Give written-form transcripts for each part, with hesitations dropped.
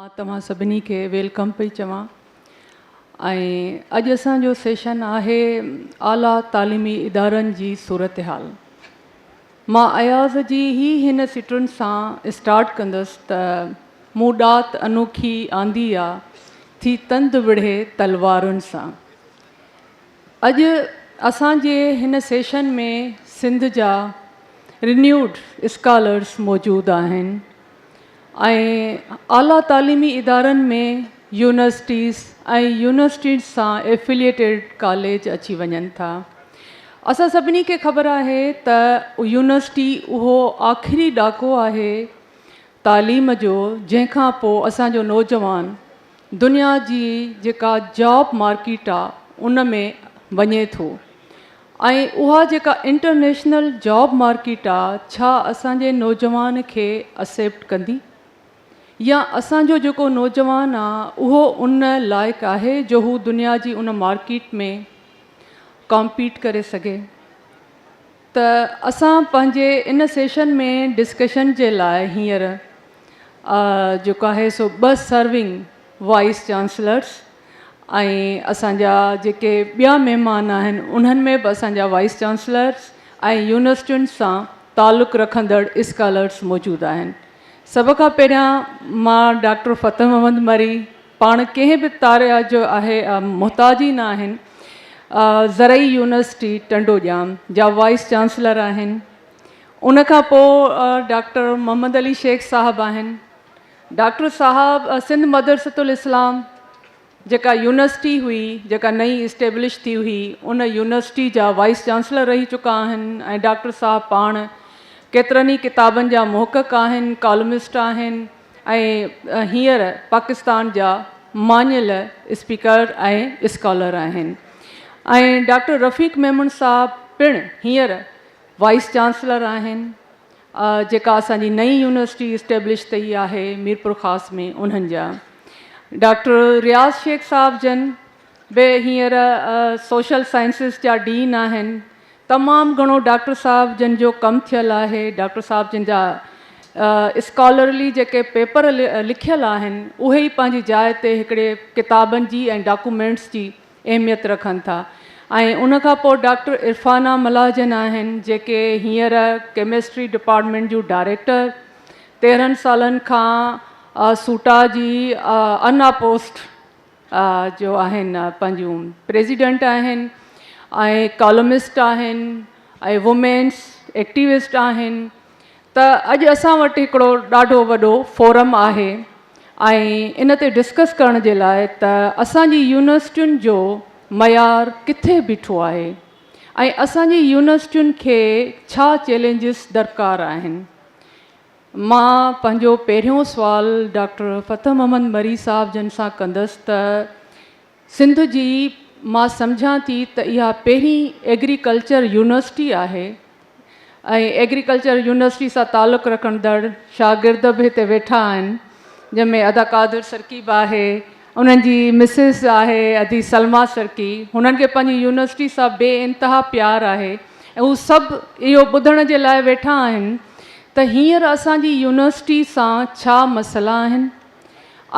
مان توهان سڀني کي welcome پئي چوان ۽ اڄ اسان جو سيشن آهي اعليٰ تعليمي ادارن جي صورتحال. مان اياز جي ئي هن سٽن سان اسٽارٽ ڪندس ته مون ڏات انوکي آندي آ، ٿي تند وڙهي تلوارن سان. اڄ اسان جي هن سيشن ۾ سنڌ جا رينيوڊ اسڪالرس موجود آهن ۽ اعليٰ تعليمي ادارن ۾ يونيورسٽيز ۽ يونيورسٽيز سان ايفليئيٽيڊ ڪاليج اچي وڃن ٿا. اسان سڀني کي خبر آهي ته يونيورسٽي اهو آخري ڏاڪو آهي تعليم جو جنهن کان پوء اسان جو نوجوان دنيا جي جيڪا جاب مارڪيٽ آ ان ۾ وڃي ٿو ۽ اها جيڪا انٽرنيشنل جاب مارڪيٽ آ ڇا اسان جي نوجوان کي اسيپٽ ڪندي يا اسان جو جيڪو نوجوان آ اهو ان لائق آهي جو هو دنيا جي ان مارڪيٽ ۾ ڪامپيٽ ڪري سگهي ته اسان پنهنجي ان سيشن ۾ ڊسڪشن جي لاء هينئر جيڪو آهي سو ٻه سرونگ وائيس چانسلرس ۽ اسان جا جيڪي ٻيا مهمان آهن انهن ۾ به اسان جا وائيس چانسلرس ۽ يونيورسٽين سان تعلق رکندڙ اسڪالرس موجود آهن. سڀ کان پهريان مان ڊاڪٽر فتح محمد مري پاڻ ڪنهن به تعارف جو آهي محتاج ئي نه آهن زرعي يونيورسٽي ٽنڊو ڄام جا وائيس چانسلر آهن ان کان پوء ڊاڪٽر محمد علي شيخ صاحب آهن ڊاڪٽر صاحب سنڌ مدرسة الاسلام جيڪا يونيورسٽي هئي جيڪا نئين اسٽيبلش ٿي هئي ان يونيورسٽي جا وائيس چانسلر رهي چڪا آهن ۽ ڊاڪٽر صاحب پاڻ ڪيترن ئي ڪتابن جا محقق آهن ڪالمسٽ آهن ۽ هينئر پاڪستان جا مڃيل اسپيڪر ۽ اسڪالر آهن ۽ ڊاڪٽر رفيق ميمڻ صاحب پڻ هينئر وائيس چانسلر آهن جيڪا اسان جي نئين يونيورسٽي اسٽيبلش ٿي آهي ميرپورخاص ۾ انهن جا ڊاڪٽر رياض شيخ صاحب جن به هينئر سوشل سائنسز جا ڊين آهن تمام گهڻو ڊاڪٽر صاحب جن جو ڪم ٿيل آهي ڊاڪٽر صاحب جن جا اسڪالرلي جيڪي پيپر لکيل آهن اهي ئي پنهنجي جاء تي هڪڙي ڪتابن جي ۽ ڊاڪومينٽس جي اهميت رکن ٿا ۽ ان کان پوء ڊاڪٽر عرفانه ملاح جن آهن جيڪي هينئر ڪيمسٽري ڊپارٽمينٽ جون ڊائريڪٽر 13 سالن کان سوٽا جي انا پوسٽ جو آهن پنهنجون پريزيڊنٽ آهن ۽ ڪالمسٽ آهن ۽ وومينس ايڪٽيوسٽ آهن ته اڄ اسان وٽ هڪڙو ڏاڍو وڏو فورم آهي ۽ ان تي ڊسڪس ڪرڻ جي لاء ته اسان جي يونيورسٽين جو معيار ڪٿي بيٺو آهي ۽ اسان جي يونيورسٽين کي ڇا چئلينجز درڪار آهن. مان پنهنجو پهريون سوال ڊاڪٽر فتح محمد مري صاحب جن سان ڪندس ته سنڌ جي مان سمجهان ٿي ته اها پهرين ايگريڪلچر يونيورسٽي آهي ۽ ايگريڪلچر يونيورسٽي سان تعلق رکندڙ شاگرد به هتي ويٺا آهن جنهن ۾ ادا قادر سرڪي به آهي انهن جي مسز آهي ادي سلميٰ سرڪي هنن کي پنهنجي يونيورسٽي سان بي انتها پيار آهي ۽ هو سڀ اهو ٻڌڻ جي لاء ويٺا آهن ته هينئر اسان جي يونيورسٽي سان ڇا مسئلا آهن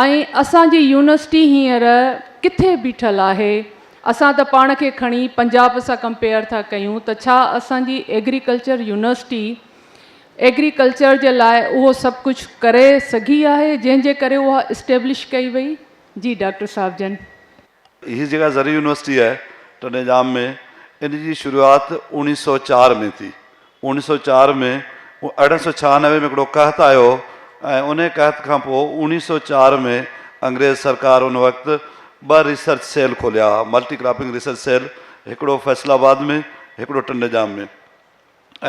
۽ اسان جي يونيورسٽي هينئر ڪٿي بيٺل آهي؟ اسان ته پاڻ کي کڻي پنجاب سان ڪمپيئر ٿا ڪيون ته ڇا اسان جي ايگريڪلچر يونيورسٽي ايگريڪلچر جي لاء اهو سڀ ڪجهه ڪري سگهي آهي جنهن جي ڪري اها اسٽيبلش ڪئي وئي؟ جي ڊاڪٽر صاحب جن. هي جيڪا زرعي يونيورسٽي آهي ٽنڊي ڄام ۾ ان جي شروعات 1904 ۾ ٿي. 1904 ۾ 1896 ۾ هڪڙو قحط آيو هو ۽ انهي قحط کان پوء 1904 ۾ انگريز سرڪار ان وقت ٻه ريسرچ سيل کوليا هئا، ملٽي ڪراپنگ ريسرچ سيل، هڪڙو فيصل آباد ۾ هڪڙو ٽنڊي ڄام ۾.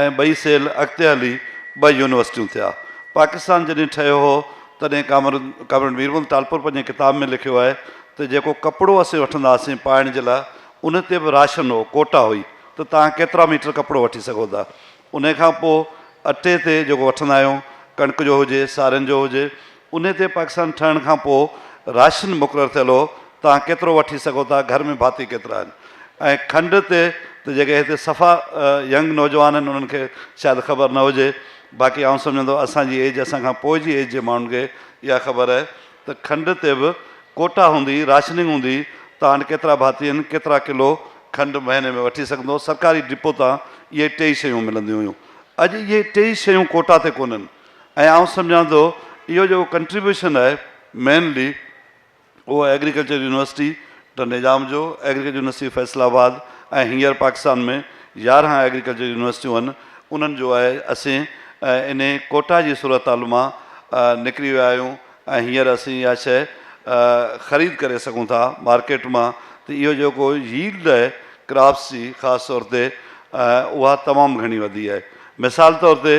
۽ ٻئي سيل اڳتي هلي ٻه يونيورسٽيون ٿيا. پاڪستان جڏهن ٺهيو هو تڏهن ڪامريڊ مير محمد ٽالپر پنهنجي ڪتاب ۾ لکيو آهي ته جيڪو ڪپڙو اسين وٺندا هئاسين پائڻ جي لاء ان تي به راشن هو، ڪوٽا هئي ته توهان ڪيترا ميٽر ڪپڙو وٺي سگهو ٿا. انهي کان پوء اٽي تي جيڪو وٺندا آهيون ڪڻڪ جو هجي سارين جو هجي انهي تي پاڪستان ٺهڻ کان پوء راشن مقرر ٿيل هو توهان ڪيترو وٺي سگهو ٿا گهر ۾ ڀاتي ڪيترا آهن ۽ کنڊ تي ته جيڪي هتي صفا ينگ نوجوان آهن انهن کي شايد خبر نه هجي باقي آئون سمجهان ٿو اسان جي ايج اسان کان پوء جي ايج جي ماڻهن کي اها خبر آهي ته کنڊ تي به ڪوٽا هوندي هئي، راشننگ هوندي هئي، توهان وٽ ڪيترا ڀاتي آهن، ڪيترا ڪلو کنڊ مهيني ۾ وٺي سگهندو، سرڪاري ڊپو تان اهي ٽيئي شيون ملنديون هيون. اڄ اهي ٽيئي شيون ڪوٽا تي ڪونهن ۽ آئون سمجهان ٿو اهو جيڪو ڪنٽريبيوشن آهي مينلي اهو ايگريڪلچر يونيورسٽي ٽنڊي ڄام جو، ايگريڪلچر يونيورسٽي فيصل آباد ۽ هينئر پاڪستان ۾ 11 ايگريڪلچر يونيورسٽيون آهن انهن جو آهي. اسين انهي ڪوٽا جي صورتحال مان نڪري ويا آهيون ۽ هينئر اسين اها شيء خريد ڪري سگهون ٿا مارڪيٽ مان ته اهو جيڪو ييلڊ آهي ڪراپس جي خاص طور تي اها تمام گهڻي وڌي آهي. مثال طور تي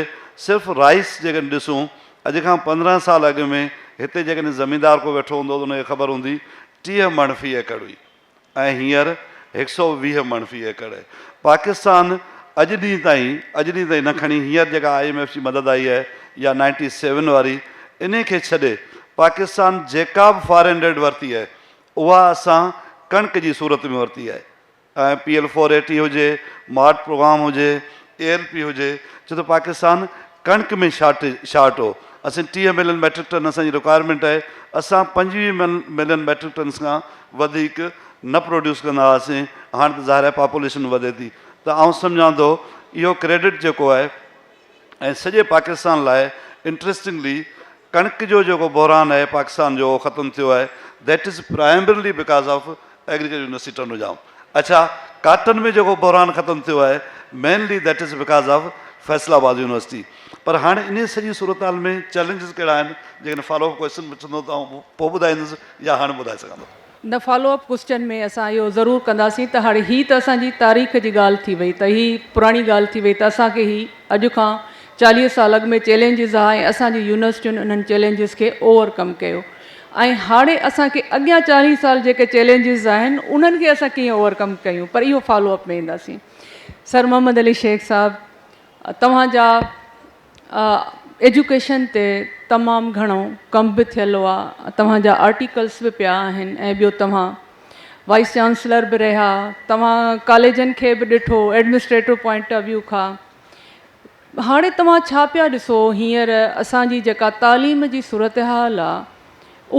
صرف رائس جيڪڏهن ڏسون اڄ کان 15 سال اڳ ۾ هتي جيڪڏهن زميندار ڪو ويٺو هوندو ته ان کي خبر هوندي 30 مڻ في ايڪڙ هئي ۽ هينئر 120 مڻ في ايڪڙ آهي. پاڪستان اڄ ڏينهن تائين اڄ ڏينهن تائين نه کڻي هينئر جيڪا I M F جي مدد آئي آهي يا نائنٽي سيون واري انهي کي ڇڏي پاڪستان جيڪا به فارين ايڊ ورتي آهي اها اسان ڪڻڪ جي صورت ۾ ورتي آهي. ۽ پي ايل فور ايٽي هجي، مارٽ پروگرام هجي، اي ايل پي هجي، ڇو ته پاڪستان ڪڻڪ ۾ شارٽيج شارٽ هو، اسين 30 ملين ميٽرڪ ٽن اسان جي رڪوائرمينٽ آهي، اسان 25 ملين ميٽرڪ ٽنس کان وڌيڪ نه پروڊيوس ڪندا هئاسين، هاڻ ته ظاهر آهي پاپوليشن وڌي ٿي ته آئون سمجهان ٿو اهو ڪريڊٽ جيڪو آهي ۽ سڄي پاڪستان لاء انٽريسٽنگلي ڪڻڪ جو جيڪو بحران آهي پاڪستان جو اهو ختم ٿيو آهي that is primarily because of agriculture university Tando Jam. اڇا ڪاٽن ۾ جيڪو بحران ختم ٿيو آهي mainly that is because of Faisalabad university. پر هاڻي انهي سڄي صورتحال ۾ چئلينجز ڪهڙا آهن جيڪڏهن فالو اپ ڪوئسچن پڇندو ته آئون پوء ٻڌائيندس يا هاڻي ٻڌائي سگهان ٿو. نه فالو اپ ڪوئسچن ۾ اسان اهو ضرور ڪنداسين ته هاڻي هي ته اسان جي تاريخ جي ڳالهه ٿي وئي ته هي پراڻي ڳالهه ٿي وئي ته اسان کي هي اڄ کان 40 سال اڳ ۾ چئلينجز ها ۽ اسان جي يونيورسٽين انهن چئلينجز کي اوور ڪم ڪيو ۽ هاڻي اسان کي اڳيان 40 سال جيڪي چئلينجز آهن انهن کي اسان ڪيئن اوور ڪم ڪيون پر اهو فالو اپ ۾ اينداسين. سر محمد علي شيخ صاحب توهان جا ايجوڪيشن تي تمام گهڻو ڪم به ٿيل هئا، توهان جا آرٽيڪلس به پيا آهن ۽ ٻيو توهان وائيس چانسلر به رهيا، توهان ڪاليجن کي به ڏٺو ايڊمنسٽريٽو پوائنٽ آف ويو کان. هاڻي توهان ڇا پيا ڏسو هينئر اسان جي جيڪا تعليم جي صورتحال آ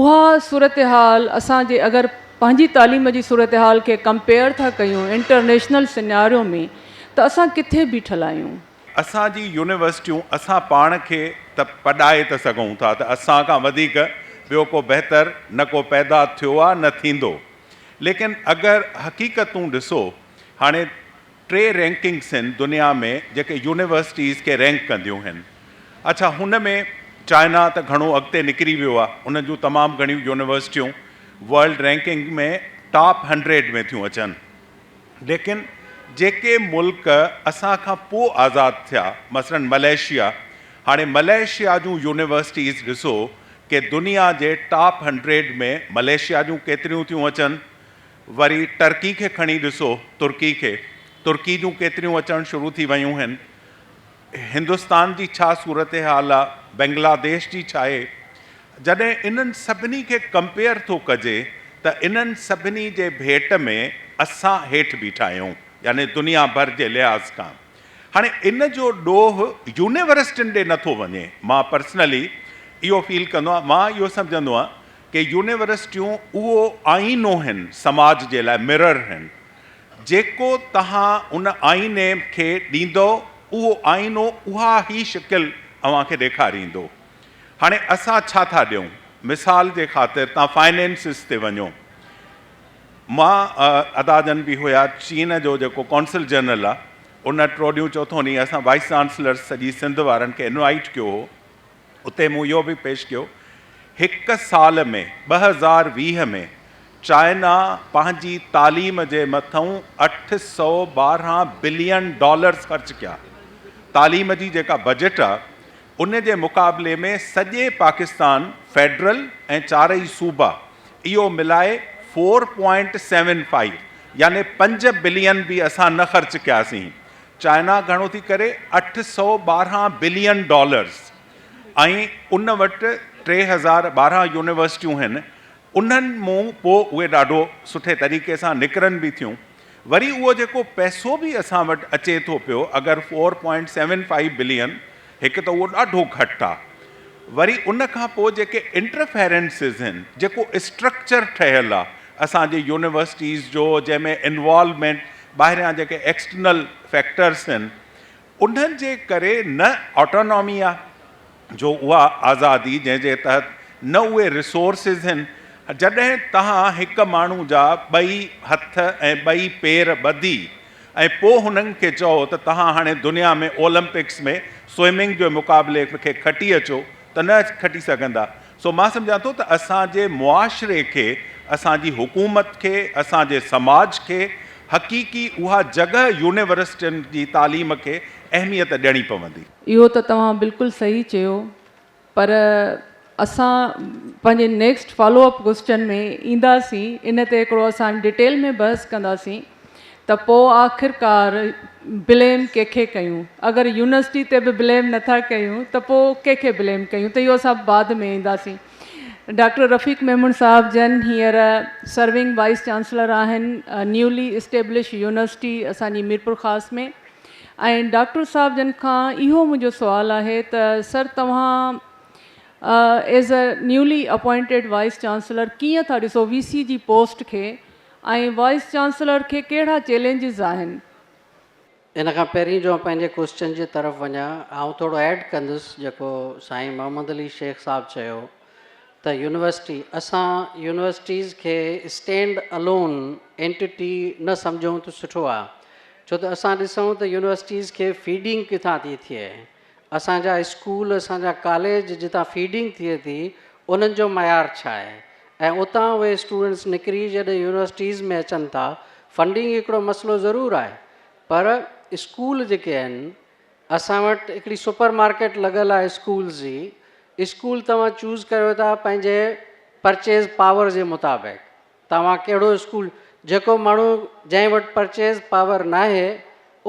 اها صورتحال اسان جي اگر پنهنجي تعليم جي صورتحال کي ڪمپيئر ٿا ڪيون انٽرنيشنل سيناريو ۾ ته اسان ڪٿي بيٺل آهيون؟ اسان جي يونيورسٽيون اسان پاڻ کي ته پڏائي ته سگهون ٿا ته اسان کان وڌيڪ ٻيو ڪو بهتر نه ڪو پيدا ٿيو آ نه ٿيندو ليڪن اگر حقيقتون ڏسو هاڻي ٽي رينڪنگس هن دنيا ۾ جيڪي يونيورسٽيز کي رينڪ ڪنديون هن اڇا هن ۾ چائنا ته گهڻو اڳتي نڪري ويو آ انهن جون تمام گهڻيون يونيورسٽيون ورلڊ رينڪنگ ۾ ٽاپ 100 ۾ ٿيون اچن. ليڪن جيڪي ملڪ اسان کان پوء آزاد ٿيا مثلاً ملائيشيا، هاڻي ملائيشيا جون يونيورسٽيز ڏسو ڪي دنيا جي ٽاپ 100 ۾ ملائيشيا جون ڪيتريون ٿيون اچن، وري ٽرڪي کي کڻي ڏسو ترڪي کي، ترڪي جون ڪيتريون اچڻ شروع ٿي ويون هن، هندستان جي ڇا صورتحال آ، بنگلاديش جي ڇا آهي، جڏهن انهن سڀني کي ڪمپيئر ٿو ڪجي ته انهن سڀني جي ڀيٽ ۾ اسان هيٺ بيٺا آهيون يعني دنيا ڀر جي لحاظ کان. هاڻي ان جو ڏوهه يونيورسٽين ڏي نٿو وڃي، مان پرسنلي اهو فيل ڪندو آهيان، مان اهو سمجهندو آهيان ڪي يونيورسٽيون اهو آئينو هن سماج جي لاء مرر هن، جيڪو توهان ان آئيني کي ڏيندؤ اهو آئينو اها ئي شڪل اوهان کي ڏيکاريندو. هاڻي اسان ڇا ٿا ڏيون؟ مثال جي خاطر توهان فائنينسز تي وڃو. مان ادا جن به هيا چين جو جيڪو قونصل جنرل آ ان ٽيون ڏينهن چوٿون ڏينهن اسان وائيس چانسلرز سڄي سنڌ وارن کي انوائيٽ ڪيو هو. اتي مون اهو به پيش ڪيو هڪ سال ۾ 2020 ۾ چائنا پنهنجي تعليم جي مٿئون 812 بلين ڊالرز خرچ ڪيا. تعليم جي جيڪا بجيٽ آ ان جي مقابلي ۾ سڄي پاڪستان فيڊرل ۽ چارئي صوبا اهو ملائي فور پوائنٽ سيون فائيو يعني 5 بلين به اسان نه خرچ ڪياسين. چائنا گهڻو ٿي ڪري 812 بلين ڊالرز ۽ ان وٽ 3012 يونيورسٽيون هن انهن مون پوء اهي ڏاڍو سٺي طريقي سان نڪرن به ٿيون. وري اهو جيڪو پئسو به اسان وٽ اچي ٿو پيو اگر four point seven five billion هڪ ته اهو ڏاڍو گهٽ آ. وري ان کان پوء جيڪي انٽرفيرنسز آهن، جيڪو اسٽرڪچر ٺهيل آهي اسان جي يونيورسٽيز جو، جنهن ۾ انوالومينٽ ٻاهريان جيڪي ايڪسٽرنل فيڪٽرس آهن، انهن جي ڪري نه آٽونامي آهي جو اها آزادي جنهن جي تحت نه اهي ريسورسز آهن. جڏهن توهان هڪ ماڻهو جا ٻئي هٿ ۽ ٻئي پير ٻڌي ۽ پوء هنن کي چئو ته توهان هاڻي دنيا ۾ اولمپڪس ۾ سوئمنگ جي مقابلي کي کٽي اچو ته نه کٽي سگهندا. سو مان سمجهان ٿو ته اسان جي معاشري کي، اسان جي حڪومت کي، اسان جي سماج کي حقيقي اها جڳهه يونيورسٽين جي تعليم کي اهميت ڏيڻي پوندي. اهو ته توهان بلڪل صحيح چيو پر اسان پنهنجي نيڪسٽ فالو اپ ڪوسچن ۾ اينداسين ان تي هڪڙو اسان ڊيٽيل ۾ بحث ڪنداسين ته پوء آخرڪار بليم ڪنهن کي ڪيون اگر يونيورسٽي تي به بليم نٿا ڪيون ته پوء ڪنهن کي بليم ڪيون ته اهو اسان بعد ۾ اينداسين ڊاڪٽر رفيق ميمڻ صاحب جن هينئر سرونگ وائيس چانسلر آهن نيولي اسٽيبلش يونيورسٽي اسان جي ميرپورخاص ۾ ۽ ڊاڪٽر صاحب جن کان اهو منهنجو سوال آهي ته سر توهان as a newly appointed vice chancellor ڪيئن ٿا ڏسو وي سي جي پوسٽ کي ۽ وائيس چانسلر کي ڪهڙا چئلينجز آهن؟ ان کان پهرين جو آئون پنهنجي ڪوئسچن جي طرف وڃان آئون ٿورو ايڊ ڪندس جيڪو سائين محمد علي شيخ صاحب چيو ته يونيورسٽي اسان يونيورسٽيز کي اسٽينڊ الون اينٽيٽي نه سمجهون ته سٺو آهي ڇو ته اسان ڏسون ته يونيورسٽيز کي فيڊنگ ڪٿان ٿي ٿئي اسان جا اسڪول اسان جا ڪاليج جتان فيڊنگ ٿئي ٿي انهن جو معيار ڇا آهي ۽ اتان اهي اسٽوڊنٽس نڪري جڏهن يونيورسٽيز ۾ اچن ٿا فنڊنگ هڪڙو مسئلو ضرور آهي پر اسڪول جيڪي آهن اسان وٽ هڪڙي سپر مارڪيٽ لڳل آهي اسڪولز جي اسڪول توهان چوز ڪريو ٿا پنهنجي پرچيز پاور جي مطابق توهان ڪهڙو اسڪول جيڪو ماڻهو جنهن وٽ پرچيز پاور ناهي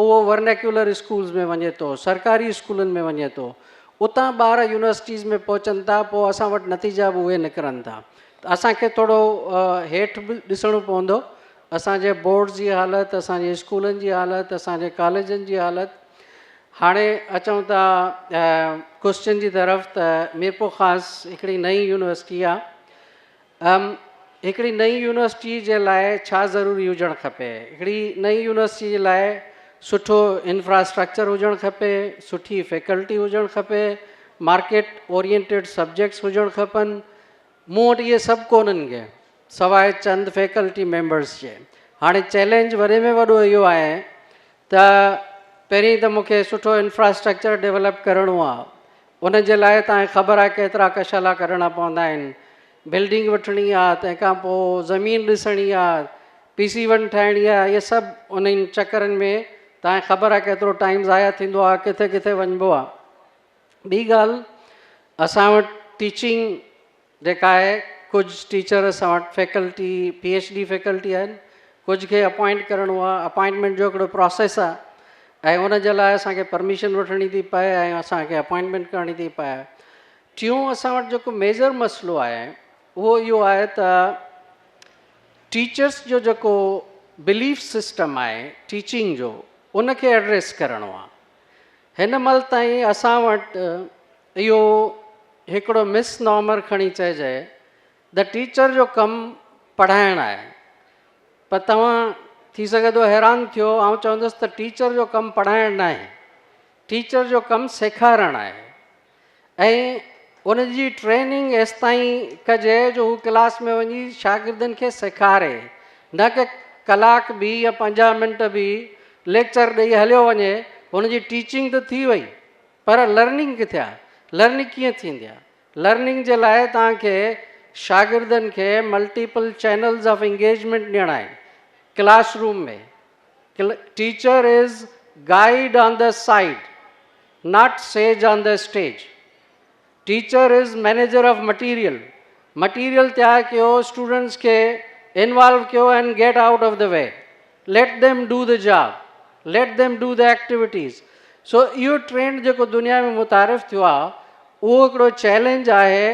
اهو ورنيڪيولر اسڪولز ۾ وڃي ٿو سرڪاري اسڪولن ۾ وڃي ٿو اتان ٻار يونيورسٽيز ۾ پهچن ٿا پوء اسان وٽ نتيجا به اهي نڪرن ٿا ته اسان کي ٿورو هيٺ به ڏسڻو پوندو اسان جي بورڊز جي حالت اسان جي اسڪولن جي حالت اسان جي ڪاليجن جي حالت هاڻي اچون ٿا ڪوسچن جي طرف ته ميرپورخاص هڪڙي نئين يونيورسٽي آهي هڪڙي نئين يونيورسٽي جي لاء ڇا ضروري هجڻ کپي؟ هڪڙي نئين يونيورسٽي جي لاء سٺو انفراسٽرڪچر هجڻ کپي، سٺي فيڪلٽي هجڻ کپي، مارڪيٽ اورينٽيڊ سبجيڪٽس هجڻ کپن. مون وٽ اهي سڀ ڪونهن ڪي سواء چند فيڪلٽي ميمبرس جي. هاڻي چئلينج وڏي ۾ وڏو اهو آهي ته پهرين ته مون کي سٺو انفراسٽرڪچر ڊيولپ ڪرڻو آهي ان جي لاء توهان کي خبر آهي ڪيترا ڪشالا ڪڍڻا پوندا آهن. بلڊنگ وٺڻي آهي، تنهن کان پوء زمين ڏسڻي آهي، پي سي ون ٺاهڻي آهي، اهي سڀ انهن چڪرن ۾ توهان کي خبر آهي ڪيترو ٽائيم ضايع ٿيندو آهي، ڪٿي ڪٿي وڃبو آهي. ٻي ڳالهه اسان وٽ ٽيچنگ جيڪا آهي ڪجهه ٽيچر اسان وٽ faculty P H D faculty آهن ڪجهه کي اپوائنٽ ڪرڻو آهي اپوائنٽمينٽ جو هڪڙو پراسيس آهي ۽ ان جي لاء اسان کي پرميشن وٺڻي ٿي پئي ۽ اسان کي اپوائنٽمينٽ ڪرڻي ٿي پئي ٽيون اسان وٽ جيڪو ميجر مسئلو آهي اهو اهو آهي ته ٽيچرس جو جيڪو بليف سسٽم آهي ٽيچنگ جو ان کي ايڊريس ڪرڻو آهي هن مهل تائين اسان وٽ اهو هڪڙو مس نامر کڻي چئجي ته ٽيچر جو ڪم پڙهائڻ آهي پر توهان ٿي سگهي ٿو حيران ٿيو آئون چوندس ته ٽيچر جو ڪم پڙهائڻ ناهي ٽيچر جو ڪم سيکارڻ آهي ۽ ان جي ٽريننگ ايستائين ڪجي جو هو ڪلاس ۾ وڃي شاگردن کي سيکاري نه ڪه ڪلاڪ به يا 50 منٽ به ليڪچر ڏئي هليو وڃي هن جي ٽيچنگ ته ٿي وئي پر لرننگ ڪٿي آ؟ لرننگ ڪيئن ٿيندي آ؟ لرننگ جي لاء توهان کي شاگردن کي ملٽيپل چينلز آف انگيجمينٽ ڏيڻا آهن class room ۾ teacher is guide on the side not sage on the stage teacher is manager of material material تيار ڪيو اسٽوڊنٽس کي انوالو ڪيو and get out of the way let them do the job let them do the activities so اهو trend جيڪو دنيا ۾ متعارف ٿيو آهي اهو هڪڙو چئلينج آهي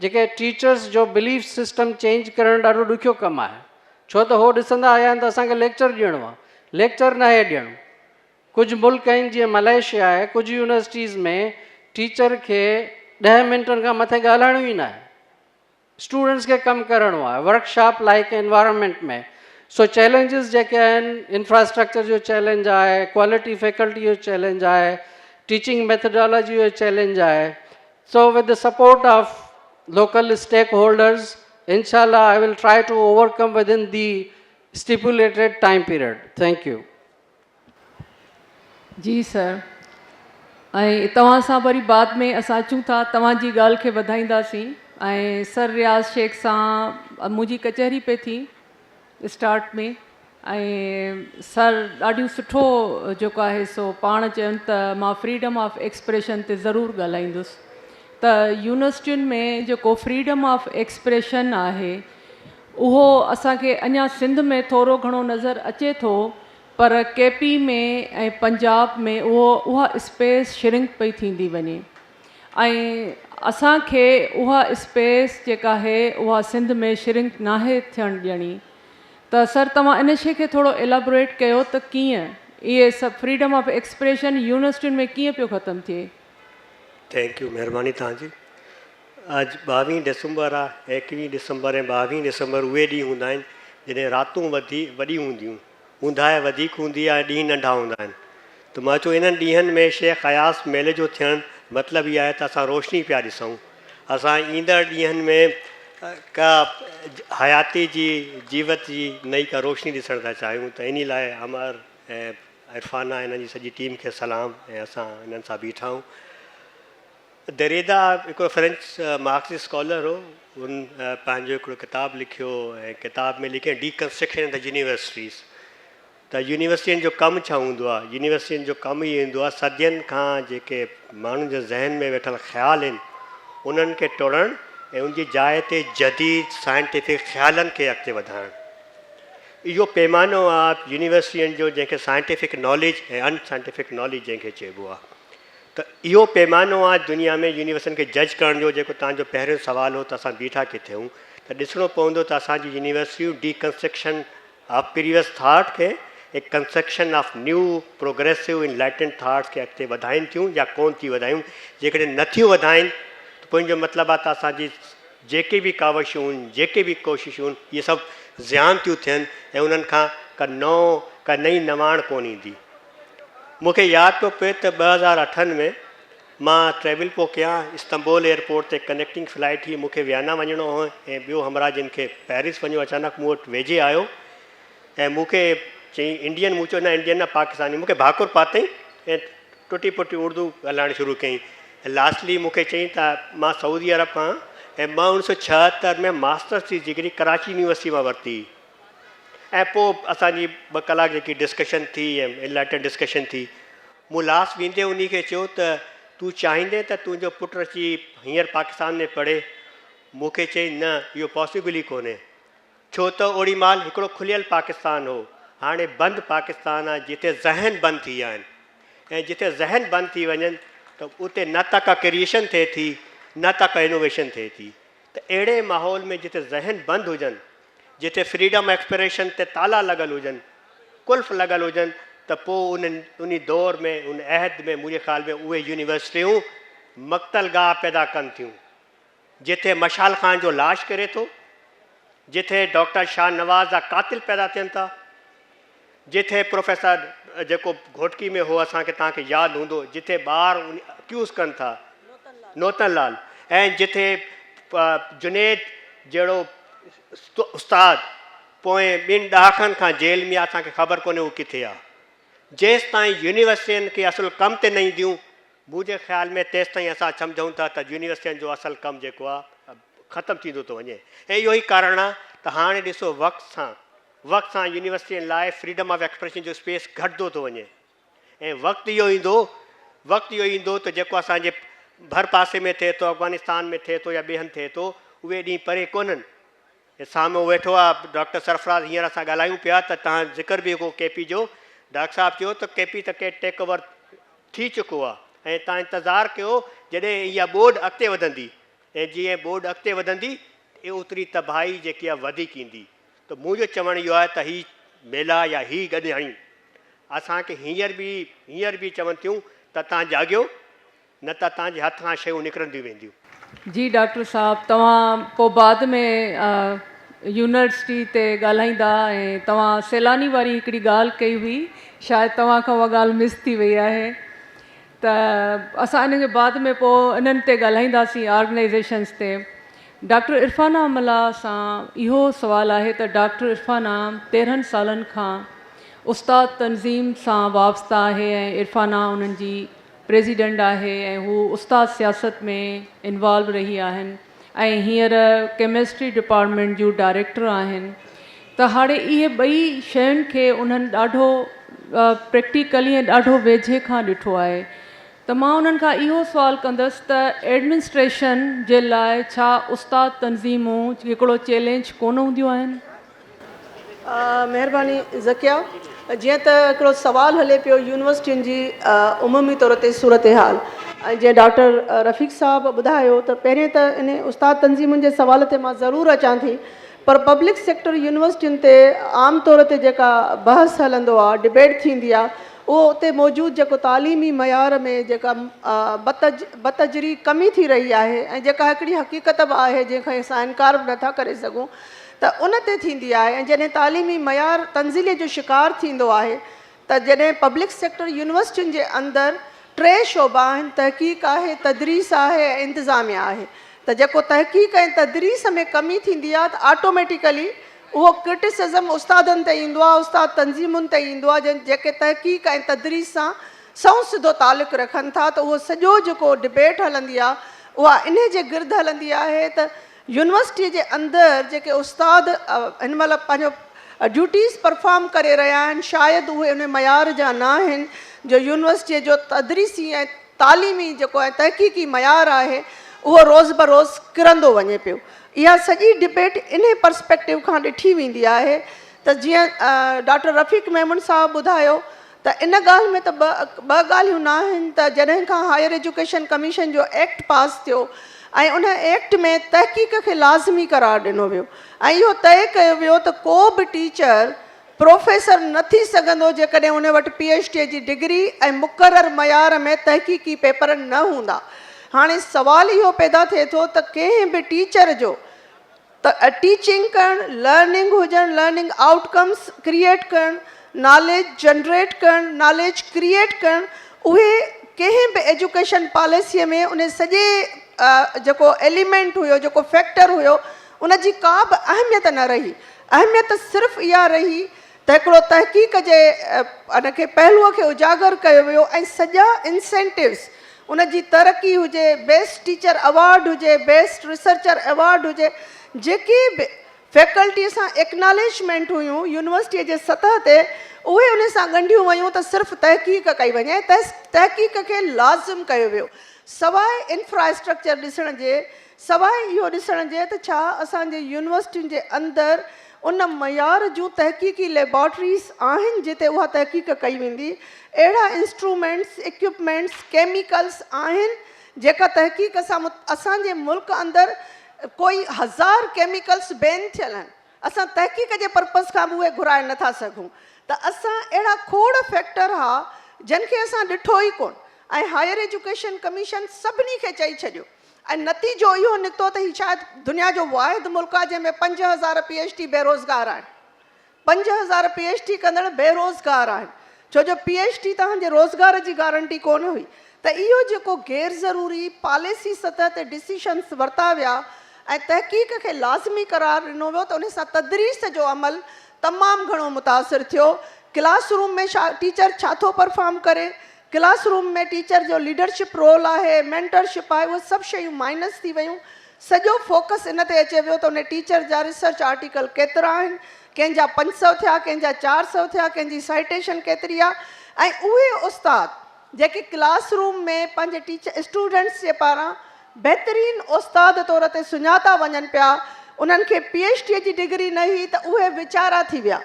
جيڪي ٽيچرس جو بليف سسٽم چينج ڪرڻ ڏاڍو ڏکيو ڪم آهي ڇو ته هو ڏسندا آيا آهن ته اسان کي ليڪچر ڏيڻو آهي ليڪچر ناهي ڏيڻو ڪجهه ملڪ آهن جيئن ملائيشيا آهي ڪجهه يونيورسٽيز ۾ ٽيچر کي ڏهه منٽن کان مٿي ڳالهائڻو ئي ناهي. اسٽوڊنٽس کي ڪم ڪرڻو آهي ورڪشاپ لائيڪ انوائرمينٽ ۾. سو چئلينجز جيڪي آهن انفراسٽرڪچر جو چئلينج آهي، ڪوالٽي فيڪلٽي جو چئلينج آهي، ٽيچنگ ميٿڊالاجي جو چئلينج آهي. So with the support of local stakeholders انشاء الله I will try to overcome within the stipulated time period. Thank you. جي سر ۽ توهان سان وري بعد ۾ اسان اچون ٿا توهان جي ڳالهه کي وڌائينداسين ۽ سر رياض شيخ سان منهنجي ڪچهري پئي ٿي اسٽارٽ ۾ ۽ سر ڏاڍيون سٺو جيڪو آهي سو پاڻ چين ته مان فريڊم آف ايڪسپريشن تي ضرور ڳالهائيندس ته يونيورسٽين ۾ جيڪو فريڊم آف ايڪسپريشن آهي اهو اسان کي اڃا سنڌ ۾ ٿورو گهڻو نظر اچي ٿو پر ڪي پي ۾ ۽ پنجاب ۾ اهو اها اسپيس شرنڪ پئي ٿيندي وڃي ۽ اسان کي اها اسپيس جيڪا آهي اها سنڌ ۾ شرنڪ ناهي ٿيڻ ڏيڻي ته سر توهان ان شي کي ٿورو ايلابوريٽ ڪيو ته ڪيئن اهي سڀ فريڊم آف ايڪسپريشن يونيورسٽين ۾ ڪيئن پيو ختم ٿئي. Thank you مهرباني توهان جي. اڄ ٻاويهين ڊسمبر آ، ايڪويهين ڊسمبر ۽ ٻاويهين ڊسمبر اهي ڏينهن هوندا آهن جڏهن راتون وڌي وڏيون هونديون، اونداهي وڌيڪ هوندي آ ۽ ڏينهن ننڍا هوندا آهن. ته مان چيو انهن ڏينهن ۾ شيخ اياز ميلي جو ٿيڻ مطلب اهو آهي ته اسان روشني پيا ڏسون. اسان ايندڙ ڏينهن ۾ ڪا حياتي جي جيوت جي نئين ڪا روشني ڏسڻ ٿا چاهيون ته انهي لاء امر ۽ عرفانه انهن جي سڄي ٽيم کي سلام ۽ اسان انهن سان بيٺا آهيون. دريدا هڪڙو فرينچ مارڪسي اسڪالر هو، هن پنهنجو هڪڙو ڪتاب لکيو ۽ ڪتاب ۾ لکيائين D construction of the universities ته يونيورسٽين جو ڪم ڇا هوندو آهي؟ يونيورسٽين جو ڪم اهو هوندو آهي صدين کان جيڪي ماڻهن جي ذهن ۾ ويٺل خيال آهن انهن کي ٽوڙڻ ۽ ان جي جاء تي جديد سائنٽيفڪ خيالن کي اڳتي وڌائڻ. اهو پيمانو آهي يونيورسٽين جو جنهن کي سائنٽيفڪ ناليج ۽ ان سائنٽيفڪ ناليج جنهن کي چئبو آهي. ته اهو پيمانو آهي دنيا ۾ يونيورسٽين کي جج ڪرڻ جو جيڪو توهان جو پهريون سوال هو ته اسان بيٺا ڪٿي آهيون ته ڏسڻو پوندو ته اسان جي يونيورسٽيون ڊي ڪنسٽرڪشن آف پريويس ٿاٽ کي ۽ construction of new progressive enlightened thoughts کي اڳتي وڌائين ٿيون يا ڪون ٿي وڌايون جيڪڏهن نه ٿيون وڌائين ته پوء ان جو مطلب آهي ته اسان جي جيڪي به ڪاوشون جيڪي به ڪوششون اهي سڀ زيان ٿيون ٿين ۽ انهن کان ڪا نئون ڪا نئين نواڻ ڪون ايندي. مون کي ياد پيو پئي ته 2008 ۾ مان ٽريول پيو ڪيان، استنبول ايئرپورٽ تي ڪنيڪٽنگ فلائيٽ هئي، مون کي ويانا وڃڻو هو ۽ ٻيو همراهه جن کي پيرس وڃڻو اچانڪ مون وٽ ويجهي آيو ۽ مون کي چيائين انڊين مون چيو نه انڊين نه پاڪستاني مون کي ڀاڪر پاتائين ۽ ٽٽي ڦٽي اردو ڳالهائڻ شروع ڪيائين ۽ لاسٽلي مون کي چيائين ته مان سعودي عرب کان ۽ مان اڻويهه سو ڇاهتر ۾ ماسٽرس جي ڊگري ڪراچي يونيورسٽي مان ورتي. ۽ پوء اسان جي ٻه ڪلاڪ جيڪي ڊسڪشن ٿي ۽ انلائٽنڊ ڊسڪشن ٿي مون لاسٽ ويندي انهي کي چيو ته تون چاهيندين ته تنهنجو پٽ اچي هينئر پاڪستان ۾ پڙهي مون کي چيائين نه اهو پاسيبل ئي ڪونهي ڇو ته اوڙي مهل هڪڙو کليل پاڪستان هو هاڻي بند پاڪستان آهي جتي ذهن بند ٿي ويا آهن ۽ جتي ذهن بند ٿي وڃن ته اتي نه ته ڪا ڪريئيشن ٿئي ٿي نه ته ڪا انوويشن ٿئي ٿي ته اهڙي ماحول ۾ جتي ذهن بند هجن جتي فريڊم ايڪسپريشن تي تالا لڳل هجن، قلف لڳل هجن ته پوء انهن انهي دور ۾ ان عهد ۾ منهنجي خيال ۾ اهي يونيورسٽيون مقتل گاهه پيدا ڪن ٿيون جتي مشال خان جو لاش ڪري ٿو، جتي ڊاڪٽر شاهنواز جا قاتل پيدا ٿين ٿا، جتي پروفيسر جيڪو گهوٽڪي ۾ هو اسان کي توهان کي ياد هوندو جتي ٻار اڪيوز ڪن ٿا نوتن لال ۽ جتي جنيد جهڙو استاد پوئين ٻن ڏهاڪن کان جيل ۾ آ اسان کي خبر ڪونهي هو ڪٿي آ جيستائين يونيورسٽين کي اصل ڪم تي نه اينديون منهنجي خيال ۾ تيستائين اسان سمجهون ٿا ته يونيورسٽين جو اصل ڪم جيڪو آ ختم ٿيندو ٿو وڃي ۽ اهو ئي ڪارڻ آ ته هاڻي ڏسو وقت سان وقت سان يونيورسٽين لاء فريڊم آف ايڪسپريشن جو اسپيس گهٽندو ٿو وڃي ۽ وقت اهو ايندو وقت اهو ايندو ته جيڪو اسان جي ڀر پاسي ۾ ٿئي ٿو افغانستان ۾ ٿئي ٿو يا ٻئي هنڌ ٿئي ٿو اهي ڏينهن پري ڪونهن. هي سامهون ويٺو آ ڊاڪٽر سرفراز هينئر اسان ڳالهايون پيا ته تهان ذڪر به هو ڪي پي جو ڊاڪٽر صاحب چيو ته ڪي پي ته ڪي ٽيڪ اوور ٿي چڪو آ ۽ تهان انتظار ڪيو جڏهن اها ٻوڏ اڳتي وڌندي ۽ جيئن ٻوڏ اڳتي وڌندي اوتري تباهي جيڪي آ وڌيڪ ايندي ته منهنجو چوڻ اهو آهي ته هي ميلا يا هي گڏجاڻيون اسان کي هينئر به هينئر به چون ٿيون ته توهان جاڳيو، نه ته توهان جي هٿ کان شيون نڪرنديون وينديون. جي ڊاڪٽر صاحب توهان پوء بعد ۾ يونيورسٽي تي ڳالهائيندا ۽ توهان سيلاني واري هڪڙي ڳالهه ڪئي هئي شايد توهان کان اها ڳالهه مس ٿي وئي آهي ته اسان ان کي بعد ۾ پوء انهن تي ڳالهائينداسين آرگنائيزيشنس تي ڊاڪٽر عرفانه ملاح سان اهو سوال آهي ته ڊاڪٽر عرفانه 13 سالن کان استاد تنظيم سان وابسته آهي ۽ عرفانه انهن جي پريزيڊنٽ آهي ۽ هو استاد سياست ۾ انوالو رهي آهن ۽ هينئر ڪيمسٽري ڊپارٽمينٽ جون ڊائريڪٽر آهن ته هاڻي اهي ٻئي شين کي انهن ڏاڍو پريڪٽيڪلي ۽ ڏاڍو ويجهي کان ڏٺو آهي ته مان انهن کان اهو سوال ڪندس ته ايڊمنسٽريشن جي لاء ڇا استاد تنظيمون هڪڙو چئلينج ڪونه هونديون آهن؟ مهرباني ذڪيا. جيئن ته هڪڙو سوال هلي پيو يونيورسٽين جي عمومي طور تي صورتحال ۽ جيئن ڊاڪٽر رفيق صاحب ٻڌايو ته پهرين ته ان استاد تنظيمن جي سوال تي مان ضرور اچان ٿي پر پبلڪ سيڪٽر يونيورسٽين تي عام طور تي جيڪا بحث هلندو آهي ڊبيٽ ٿيندي آهي اهو اتي موجود جيڪو تعليمي معيار ۾ جيڪا بتجري ڪمي ٿي رهي آهي ۽ جيڪا هڪڙي حقيقت به آهي جنهن کان اسان انڪار به نٿا ڪري سگهون ته ان تي ٿيندي آهي ۽ جڏهن تعليمي معيار تنزلي جو شڪار ٿيندو آهي ته جڏهن پبلڪ سيڪٽر يونيورسٽين جي اندر ٽي شعبا آهن تحقيق آهي تدريس آهي ۽ انتظاميا آهي ته جيڪو تحقيق ۽ تدريس ۾ ڪمي ٿيندي آهي ته آٽوميٽيڪلي اهو ڪرٽيسزم استادن تي ايندو آهي، استاد تنظيمن تي ايندو آهي جن جيڪي تحقيق ۽ تدريس سان سنئون سڌو تعلق رکن ٿا ته اهو سڄو جيڪو ڊبيٽ هلندي آهي اها انهي جي گرد هلندي آهي ته يونيورسٽي جي اندر جيڪي استاد هن مهل پنهنجو ڊيوٽيز پرفارم ڪري رهيا آهن شايد اهي انهي معيار جا نه آهن جو يونيورسٽي جو تدريسي ۽ تعليمي جيڪو ۽ تحقيقي معيار آهي اهو روز بروز ڪرندو وڃي پيو. اها سڄي ڊبيٽ انهي پرسپيڪٽو کان ڏٺي ويندي آهي ته جيئن ڊاڪٽر رفيق ميمڻ صاحب ٻڌايو ته ان ڳالهه ۾ ته ٻه ڳالهيون نه آهن ته جڏهن کان هائير ايجوڪيشن ڪميشن جو ايڪٽ پاس ٿيو ۽ ان ايڪٽ ۾ تحقيق کي لازمي قرار ڏنو ويو ۽ اهو طئي ڪيو ويو ته ڪو به ٽيچر پروفيسر نه ٿي سگهندو جيڪڏهن ان وٽ پي ايڇ ڊي جي ڊگري ۽ مقرر معيار ۾ تحقيقي پيپر نه هوندا. هاڻي سوال اهو پيدا ٿئي ٿو ته ڪنهن به ٽيچر جو ته ٽيچنگ ڪرڻ، لرننگ هجڻ، لرننگ آئوٽ ڪمس ڪريئيٽ ڪرڻ، ناليج جنريٽ ڪرڻ، ناليج ڪريئيٽ ڪرڻ اهي ڪنهن به ايجوڪيشن پاليسيء ۾ ان سڄي جيڪو ايليمينٽ هيو جيڪو فيڪٽر هيو ان جي ڪا به اهميت نه رهي. اهميت صرف اها رهي ته هڪڙو تحقيق جي ان کي پهلوء کي اجاگر ڪيو ويو ۽ سڄا انسينٽوز ان جي ترقي هجي، بيسٽ ٽيچر ايوارڊ هجي، بيسٽ ريسرچر ايوارڊ هجي، جيڪي به فيڪلٽيء سان ايڪناليجمينٽ هيون يونيورسٽيء جي سطح تي اهي ان سان ڳنڍيون ويون ته صرف تحقيق ڪئي وڃي ۽ تحقيق کي لازم ڪيو ويو سواء انفراسٽرڪچر ڏسڻ جي سواء اهو ڏسڻ جي ته ڇا اسان جي يونيورسٽين جي اندر ان معيار جون تحقيقي ليبارٽريز آهن جتي اها تحقيق ڪئي ويندي، اهڙا انسٽرومينٽس، ايڪيوپمينٽس، ڪيميڪلز آهن جيڪا تحقيق سان اسان جي ملڪ اندر ڪوئي هزار ڪيميڪلز بين ٿيل آهن اسان تحقيق جي پرپز کان به اهي گهرائي نٿا سگهون ته اسان اهڙا کوڙ فيڪٽر ها جن کي اسان ڏٺو ئي ڪونه ۽ هائير ايجوڪيشن ڪميشن سڀني کي چئي ڇڏيو ۽ نتيجو اهو نڪتو ته هي شايد دنيا جو واحد ملڪ آهي جنهن ۾ 5000 پي ايڇ ڊي بيروزگار آهن. 5000 پي ايڇ ڊي ڪندڙ بيروزگار آهن ڇو جو پي ايڇ ڊي توهان جي روزگار جي گارنٽي ڪونه هئي ته اهو جيڪو غير ضروري پاليسي سطح تي ڊسيشنس ورتا ويا ۽ تحقيق کي لازمي قرار ڏنو ويو ته ان سان تدريس جو عمل تمام گهڻو متاثر ٿيو ڪلاس روم ۾ ٽيچر ڇا ٿو پرفارم ڪري ڪلاس روم ۾ ٽيچر جو ليڊرشپ رول آهي، مينٽر شپ آهي، اهي سڀ شيون مائنس ٿي ويون. سڄو فوڪس ان تي اچي ويو ته ان ٽيچر جا ريسرچ آرٽيڪل ڪيترا آهن، ڪنهن جا 500 ٿيا، ڪنهن جا 400 ٿيا، ڪنهن جي سائيٽيشن ڪيتري آهي ۽ اهي استاد جيڪي ڪلاس روم ۾ پنهنجي ٽيچر اسٽوڊنٽس جي پاران بهترين استاد طور تي سڃاتا وڃن پيا، انهن کي پي ايڇ ڊي جي ڊگري نه هئي ته اهي ويچارا ٿي ويا.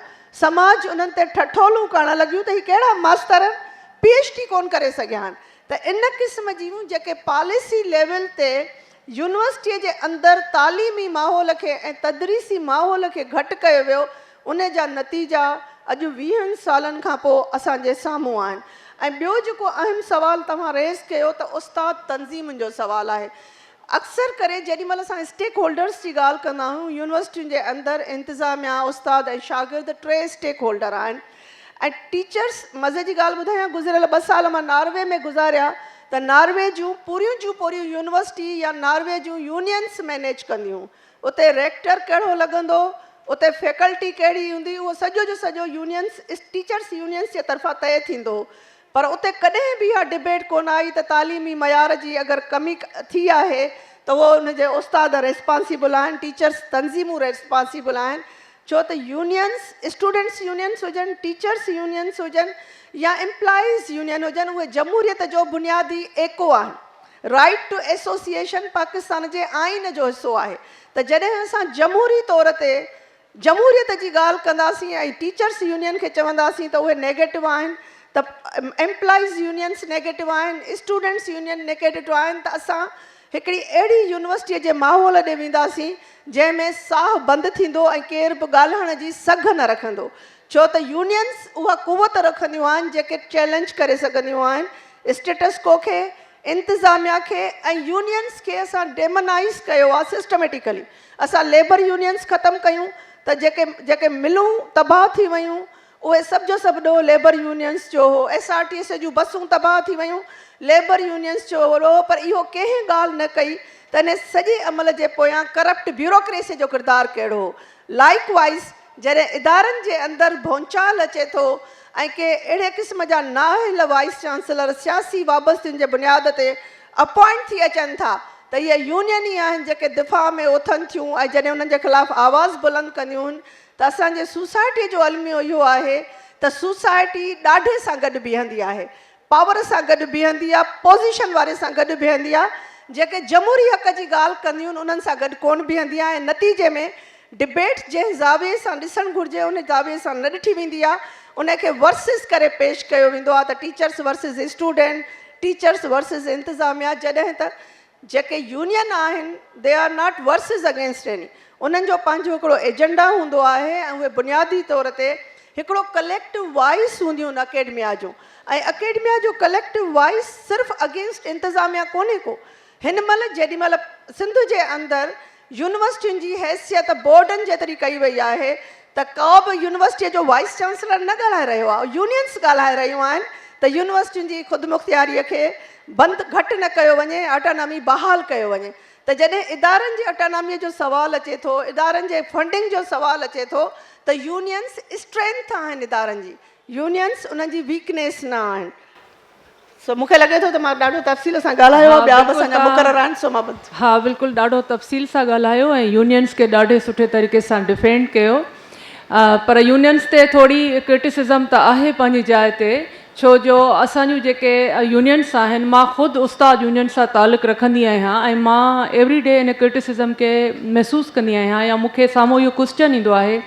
سماج انهن تي ٺٺولون ڪرڻ لڳيون ته هي ڪهڙا ماستر آهن، پي ايڇ ڊي ڪونه ڪري سگهيا آهن ته ان قسم جون جيڪي پاليسي ليول تي يونيورسٽيء جي اندر تعليمي ماحول کي ۽ تدريسي ماحول کي گهٽ ڪيو ويو ان جا نتيجا اڄ ويهن سالن کان پوء اسان جي سامهون آهن. ۽ ٻيو جيڪو اهم سوال توهان ريز ڪيو ته استاد تنظيمن جو سوال آهي. اڪثر ڪري جيڏي مهل اسان اسٽيڪ هولڊرس جي ڳالهه ڪندا آهيون يونيورسٽين جي اندر انتظاميا، استاد ۽ شاگرد ٽي اسٽيڪ هولڊر آهن ۽ ٽيچرس مزي جي ڳالهه ٻڌايان گذريل ٻه سال مان ناروي ۾ گذاريا ته ناروي جون پوريون جون پوريون يونيورسٽي يا ناروي جون يونينس مينيج ڪنديون اتي ريڪٽر ڪهڙو لڳندو، اتي فيڪلٽي ڪهڙي هوندي، اهو سڄو جو سڄو يونينس، ٽيچرس يونينس جي طرفان طئي ٿيندو هو. پر اتي ڪڏهن به اها ڊبيٽ ڪونه آئي ته تعليمي معيار جي اگر ڪمي ٿي آهي ته اهو ان جي استاد ريسپانسيبل آهن، ٽيچرس تنظيمون ريسپانسيبل آهن، ڇو ته يونينس، اسٽوڊنٽس يونينس هجن، ٽيچرس يونينس هجن يا ايمپلائيز يونين هجن، اهي جمهوريت جو بنيادي ايڪو آهن. رائيٽ ٽو ايسوسيئيشن پاڪستان جي آئين جو حصو آهي ته جڏهن اسان جمهوري طور تي جمهوريت جي ڳالهه ڪنداسين ۽ ٽيچرس يونين کي چونداسين ته اهي نيگيٽو آهن ته ايمپلائيز يونينس نيگيٽو آهن اسٽوڊنٽس يونين نيگيٽو آهن ته اسان هڪڙي اهڙي يونيورسٽيء جي ماحول ڏي وينداسين جنهن ۾ ساهه بند ٿيندو ۽ ڪير به ڳالهائڻ جي سگهه نه رکندو ڇو ته يونينس اها قوت رکنديون آهن جيڪي چئلينج ڪري سگهنديون آهن اسٽيٽس ڪو کي، انتظاميا کي ۽ يونينز کي اسان ڊيمنائيز ڪيو آهي سسٽميٽيڪلي اسان ليبر يونينز ختم ڪيون ته جيڪي جيڪي ملون تباهه ٿي ويون اهي سڀ جو سڀ ڏوهه ليبر يونينز جو هو ايس آر ٽي سي جون بسون تباهه ٿي ويون ليبر يونينز جو ڏوهه پر اهو ڪنهن ڳالهه نه ڪئي ته ان سڄي عمل جي پويان ڪرپٽ بيوروڪريسي جو ڪردار ڪهڙو هو لائيڪ وائيز جڏهن ادارن جي اندر ڀونچال اچي ٿو ۽ ڪي اهڙي قسم جا نااهل وائيس چانسلر سياسي وابستين جي بنياد تي اپوائنٽ ٿي اچن ٿا ته اهي يونين ئي آهن جيڪي دفاع ۾ اٿن ٿيون ۽ جڏهن انهن جي خلاف آواز بلند ڪنديون ته اسان جي سوسائٽي جو الميو اهو آهي ته سوسائٽي ڏاڍي سان گڏ بيهندي آهي پاور سان گڏ بيهندي آ، پوزيشن واري سان گڏ بيهندي آ، جيڪي جمهوري حق جي ڳالهه ڪنديون انهن سان گڏ ڪونه بيهندي آ ۽ نتيجي ۾ ڊبيٽ جنهن زاويي سان ڏسڻ گهرجي ان زاويي سان نه ڏٺي ويندي آ، ان کي ورسز ڪري پيش ڪيو ويندو آ ته teachers versus student, teachers versus انتظاميا جڏهن ته جيڪي يونين آهن they are not versus against any انهن جو پنهنجو هڪڙو ايجنڊا هوندو آهي ۽ اهي بنيادي طور تي هڪڙو ڪليڪٽو وائس هونديون آهن اڪيڊميا جون ۽ اڪيڊميا جو ڪليڪٽو وائس صرف اگينسٽ انتظاميا ڪونهي ڪو هن مهل جيڏي مهل سنڌ جي اندر يونيورسٽين جي حيثيت بورڊن جيتري ڪئي وئي آهي ته ڪا به يونيورسٽيء جو وائيس چانسلر نه ڳالهائي رهيو آهي، يونينس ڳالهائي رهيون آهن ته يونيورسٽين جي خودمختياريء کي بند گهٽ نه ڪيو وڃي، اٽانامي بحال ڪيو وڃي ته جڏهن ادارن جي اٽاناميء جو سوال اچي ٿو، ادارن جي فنڊنگ جو سوال اچي ٿو ته يونينس اسٽرينٿ آهن ادارن جي، يونينس انهن جي ويڪنيس نه آهن. سو مون کي لڳي ٿو ته مان ڏاڍو تفصيل سان ڳالهايو آهي، ٻيا به اسان جا مقرر آهن سو مان بند. ها بلڪل ڏاڍو تفصيل سان ڳالهايو ۽ يونينس کي ڏاڍي سٺي طريقي سان ڊفينڊ ڪيو پر يونينس تي ٿوري ڪرٽيسزم ته آهي پنهنجي جاء تي ڇو جو اسان جون جيڪي يونينس آهن مان خود استاد يونين سان تعلق رکندي آهيان ۽ مان ايوري ڊي ان ڪرٽيسزم کي محسوس ڪندي آهيان يا مون کي سامهون اهو ڪوسچن ايندو آهي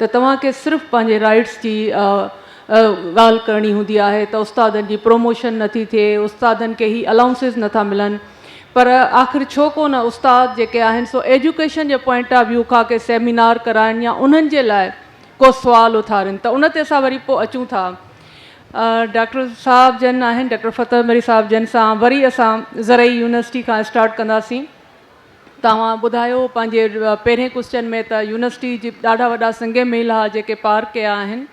ته توهان کي صرف پنهنجي رائيٽس جي ڳالهه ڪرڻي هوندي آهي ته استادن جي پروموشن نٿي ٿئي، استادن کي هي الائونسز نٿا ملن پر آخر ڇو ڪو نه استاد جيڪي آهن سو ايجوڪيشن جي پوائنٽ آف ويو کان ڪي سيمينار ڪرائن يا انهن جي لاء ڪو سوال اٿارين ته ان تي اسان وري پوء اچون ٿا ڊاڪٽر صاحب جن آهن ڊاڪٽر فتح مري صاحب جن سان وري اسان زرعي يونيورسٽي کان اسٽارٽ ڪنداسين. توهان ٻڌايو پنهنجي پهرين ڪوسچن ۾ ته يونيورسٽي جي ڏاڍا وڏا سنگ ميل ها جيڪي پار ڪيا آهن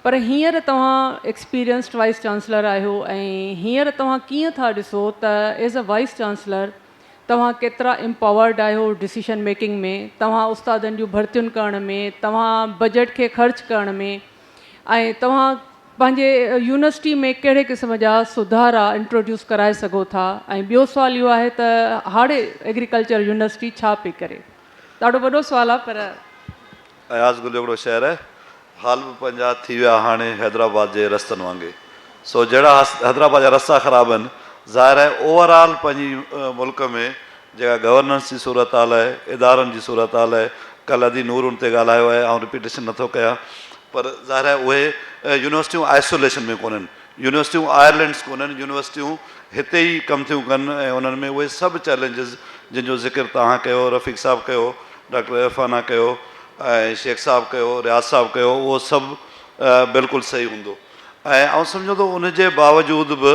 پر هينئر توهان ايڪسپيرينسڊ وائيس چانسلر آهيو ۽ هينئر توهان ڪيئن ٿا ڏسو ته ايز ا وائيس چانسلر توهان ڪيترا امپاورڊ آهيو ڊسيشن ميڪنگ ۾ توهان استادن جون ڀرتين ڪرڻ ۾ توهان بجيٽ کي خرچ ڪرڻ ۾ ۽ توهان پنهنجي يونيورسٽي ۾ ڪهڙي قسم جا سڌارا انٽروڊيوس ڪرائي سگهو ٿا ۽ ٻيو سوال اهو آهي ته هاڙي ايگريڪلچر يونيورسٽي ڇا پئي ڪري؟ ڏاڍو وڏو سوال آهي پر. اياز گل جو هڪڙو شعر آهي، حال به پنهنجا ٿي ويا هاڻي حيدرآباد جي رستن وانگي. سو جهڙا حيدرآباد جا رستا خراب آهن، ظاهر آهي اوور آل پنهنجي ملڪ ۾ جيڪا گورننس جي صورتحال آهي، ادارن جي صورتحال آهي، ڪلهه ادي نور ان تي ڳالهايو آهي، آئون رپيٽيشن نٿو ڪيان پر ظاهر آهي اهي يونيورسٽيون آئسوليشن ۾ ڪونهن، يونيورسٽيون آئرلينڊس ڪونهن، يونيورسٽيون هتي ئي ڪم ٿيون ڪن ۽ انهن ۾ اهي سڀ چئلينجز جن جو ذڪر توهان ڪيو، رفيق صاحب ڪيو، ڊاڪٽر عرفانه ڪيو ۽ شيخ صاحب ڪيو، رياض صاحب ڪيو، اهو سڀ بلڪل صحيح هوندو. ۽ آئون سمجهان ٿو ان جي باوجود به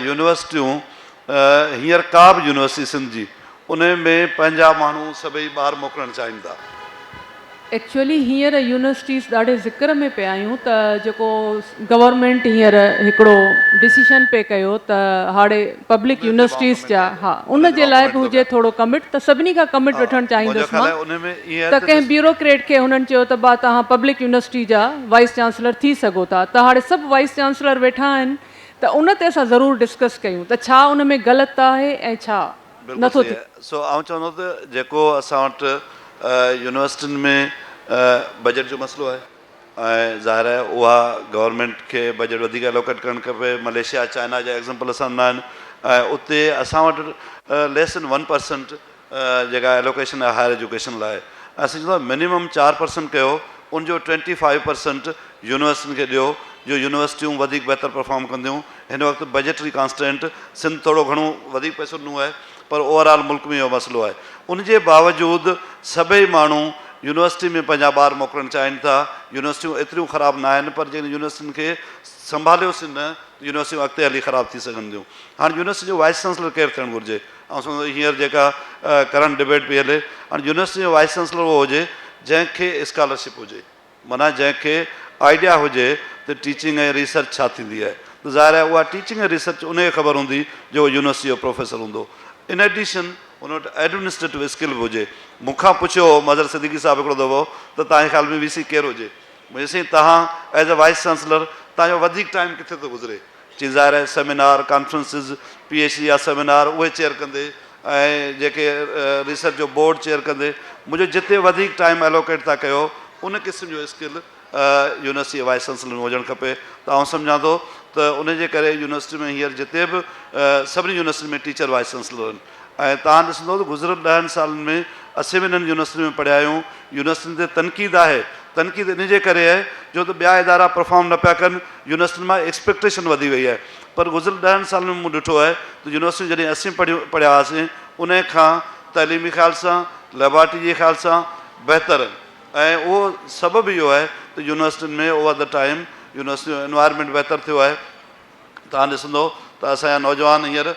يونيورسٽيون هينئر ڪا به يونيورسٽي سنڌ جي ان ۾ پنهنجا ماڻهو سڀئي ٻاهر موڪلڻ چاهين ٿا. ايڪچوئلي هينئر يونيورسٽيز ڏاڍي ذڪر ۾ پيا آهيون ته جيڪو گورنمينٽ هينئر هڪڙو ڊسيشن پئي ڪيو ته هاڙي پبلڪ يونيورسٽيز جا ها ان جي لاء به هجي ٿورو ڪمٽ ته سڀني کان ڪمٽ وٺڻ چاهيندس مان ته ڪنهن بيوروڪريٽ کي هنن چيو ته با توهان پبلڪ يونيورسٽي جا وائيس چانسلر ٿي سگهو ٿا ته هاڙي سڀ وائيس چانسلر ويٺا آهن ته ان تي اسان ضرور ڊسڪس ڪيون ته ڇا ان ۾ غلط آهي ۽ ڇا بلڪل نٿو صحيح ٿي. آهي سو آئون چوندو ته جيڪو اسان وٽ يونيورسٽين ۾ بجيٽ جو مسئلو آهي ۽ ظاهر آهي اها گورنمينٽ کي بجيٽ وڌيڪ الوڪيٽ ڪرڻ کپي ملائيشيا چائنا جا ايگزامپل اسان ڏنا آهن ۽ اتي اسان وٽ ليس دين 1% جيڪا الوڪيشن آهي هائر ايجوڪيشن لاء اسين چون ٿا منيمم 4% ڪيو ان جو 25% يونيورسٽين کي ڏيو جو يونيورسٽيون وڌيڪ بهتر پرفارم ڪنديون هن وقت بجيٽري ڪانسٽرينٽ سنڌ ٿورو گهڻو وڌيڪ پئسو ڏنو آهي پر اوور آل ملڪ ۾ اهو مسئلو آهي ان جي باوجود سڀئي ماڻهو يونيورسٽي ۾ پنهنجا ٻار موڪلڻ چاهين ٿا يونيورسٽيون ايتريون خراب نه آهن پر جيڪڏهن يونيورسٽين کي سنڀاليوسين نه ته يونيورسٽيون اڳتي هلي خراب ٿي سگهن ٿيون هاڻي يونيورسٽي جو وائيس چانسلر ڪير ٿيڻ گهرجي آئون سمجهان ٿو هينئر جيڪا ڪرنٽ ڊبيٽ پئي هلي هاڻي يونيورسٽي جو وائيس چانسلر اهو هجي جنهن کي اسڪالرشپ هجي معنيٰ جنهن کي آئيڊيا هجي ته ٽيچنگ ۽ ريسرچ ڇا ٿيندي آهي ته ظاهر آهي اها ٽيچنگ ۽ ريسرچ ان کي خبر هوندي جو يونيورسٽي جو پروفيسر هوندو ان ايڊيشن ان وٽ ايڊمنسٽريٽو اسڪل به هجي مون کان پڇيو هو مظهر صديقي صاحب هڪڙو دفعو ته توهان جي خيال ۾ وي سي ڪير هجي مون چيو سائين توهان ايز اي وائيس چانسلر توهان جو وڌيڪ ٽائيم ڪٿي ٿو گذري چي ظاهر آهي seminar conferences P H D جا سيمينار اهي چيئر ڪندي ۽ جيڪي ريسرچ جو بورڊ چيئر ڪندي منهنجو جتي وڌيڪ ٽائيم الوڪيٽ ٿا ڪيو ان قسم جو اسڪل يونيورسٽي جي وائيس چانسلر ۾ هجڻ کپي ته آئون سمجهان ٿو ته ان جي ڪري يونيورسٽي ۾ هينئر جتي به سڀني يونيورسٽين ۾ ٽيچر وائيس چانسلر آهن ۽ توهان ڏسندو ته گذريل ڏهن سالن ۾ اسين به انهن يونيورسٽين ۾ پڙهيا آهيون، يونيورسٽين تي تنقيد آهي، تنقيد ان جي ڪري آهي جو ته ٻيا ادارا پرفارم نه پيا ڪن، يونيورسٽين مان ايڪسپيڪٽيشن وڌي وئي آهي پر گذريل ڏهن سالن ۾ مون ڏٺو آهي ته يونيورسٽيون جڏهن اسين پڙهيون پڙهيا هئاسين انهي کان تعليمي خيال سان ليبارٽري جي خيال سان بهتر آهن ۽ اهو سبب اهو آهي ته يونيورسٽين ۾ اوور the time يونيورسٽين جو انوائرمينٽ بهتر ٿيو آهي. توهان ڏسندو ته اسان جا نوجوان هينئر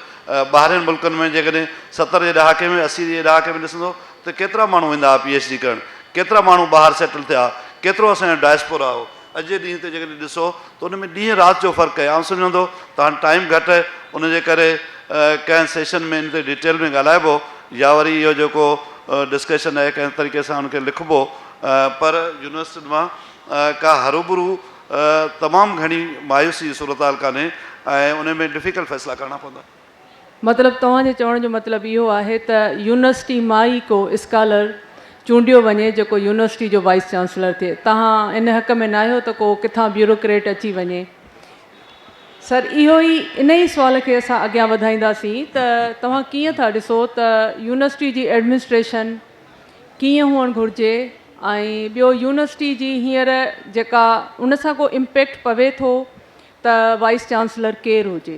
ٻاهرين ملڪن ۾ جيڪڏهن 70 جي ڏهاڪي ۾ 80 جي ڏهاڪي ۾ ڏسندو ته ڪيترا ماڻهو ويندا هئا پي ايڇ ڊي ڪرڻ، ڪيترا ماڻهو ٻاهر سيٽل ٿيا، ڪيترو اسان جو ڊائسپورا هو. اڄ جي ڏينهن تي جيڪڏهن ڏسو ته ان ۾ ڏينهن رات جو فرق آهي. آئون سمجهان ٿو ته هاڻي ٽائيم گهٽ آهي ان جي ڪري ڪنهن سيشن ۾ ان تي ڊيٽيل ۾ ڳالهائبو يا وري اهو جيڪو ڊسڪشن آهي ڪنهن طريقي سان ان کي لکبو پر يونيورسٽين مان ڪا هروڀرو تمام گهڻي مايوسي جي صورتحال ڪانهي ۽ ان ۾ ڊفيڪلٽ فيصلا ڪرڻا پوندا. مطلب توهان جي چوڻ جو مطلب اهو آهي ته يونيورسٽي مان ئي ڪو اسڪالر چونڊيو وڃي جيڪو يونيورسٽي جو وائيس چانسلر ٿئي. توهان ان حق ۾ ناهيو ته ڪو ڪٿان بيوروڪريٽ اچي وڃي. سر اهو ئي ان ئي سوال کي اسان اڳيان وڌائينداسين ته توهان ڪيئن ٿا ڏسو ته يونيورسٽي جي ايڊمنسٽريشن ڪيئن هئڻ گهرجي ۽ ٻيو يونيورسٽي جي هينئر جيڪا ان سان ڪو امپيڪٽ پوي ٿو ته وائيس چانسلر ڪير هجي؟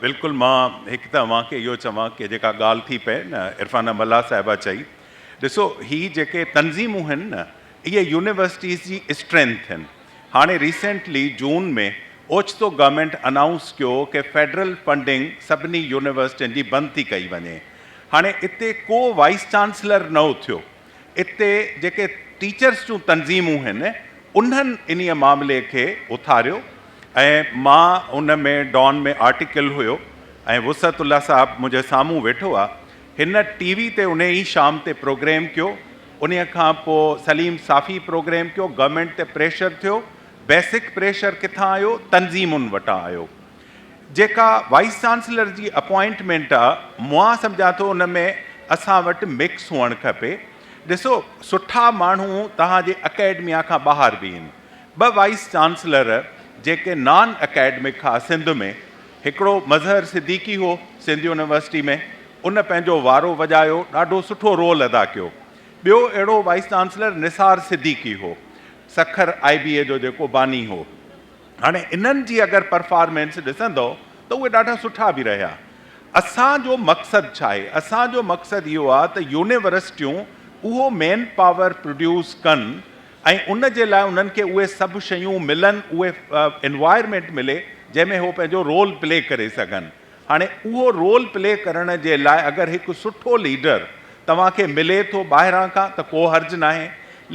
بلڪل مان هڪ ته اوهان کي اهو چوان ڪي جيڪا ڳالهه ٿي پئي نه عرفانه ملاح صاحبه چئي ڏسو هي جيڪي تنظيمون هن نه اهي يونيورسٽيز جي اسٽرينٿ هن هاڻي ريسينٽلي جون ۾ اوچتو گورنمينٽ انائونس ڪيو ڪي فيڊرل فنڊنگ سڀني يونيورسٽين جي بند ٿي ڪئي وڃي هاڻي اتي ڪو وائيس چانسلر نه اٿيو. اتي جيڪي ٽيچرس جون تنظيمون هن انهن انهيء معاملي کي اٿاريو ۽ مان ان ۾ ڊان ۾ آرٽيڪل هيو ۽ وسعت الله صاحب منهنجي سامهون ويٺو آ هن ٽي وي تي انهي ئي شام تي پروگريم ڪيو انهيء کان پوء سليم صافي پروگريم ڪيو گورنمينٽ تي پريشر ٿيو بيسڪ پريشر ڪٿان آيو تنظيمن وٽان آيو. جيڪا وائيس چانسلر جي اپوائنٽمينٽ آ مان سمجهان ٿو ان ۾ اسان وٽ مڪس هئڻ کپي ڏسو سٺا ماڻهو توهان جي اڪيڊميا کان ٻاهر به آهن ٻه وائيس چانسلر جيڪي نان اڪيڊمڪ ها سنڌ ۾ هڪڙو مظهر صديقي هو سنڌ يونيورسٽي ۾ ان پنهنجو وارو وڄايو ڏاڍو سٺو رول ادا ڪيو ٻيو اهڙو وائيس چانسلر نثار صديقي هو سکر آئي بي اي جو جيڪو باني هو هاڻي انهن جي اگر پرفارمنس ڏسندؤ ته اهي ڏاڍا سٺا به رهيا. اسان جو مقصد ڇا آهي؟ اسان جو مقصد اهو آهي ته يونيورسٽيون اهو مين پاور پروڊيوس ڪن ۽ ان جي لاء انهن کي اهي سڀ شيون ملن، اهي انوائرمينٽ ملي جنهن ۾ هو پنهنجو رول پلي ڪري سگهن. هاڻي اهو رول پلي ڪرڻ جي لاء اگر هڪ سٺو ليڊر توهان کي ملي ٿو ٻاهران کان ته ڪو حرج ناهي،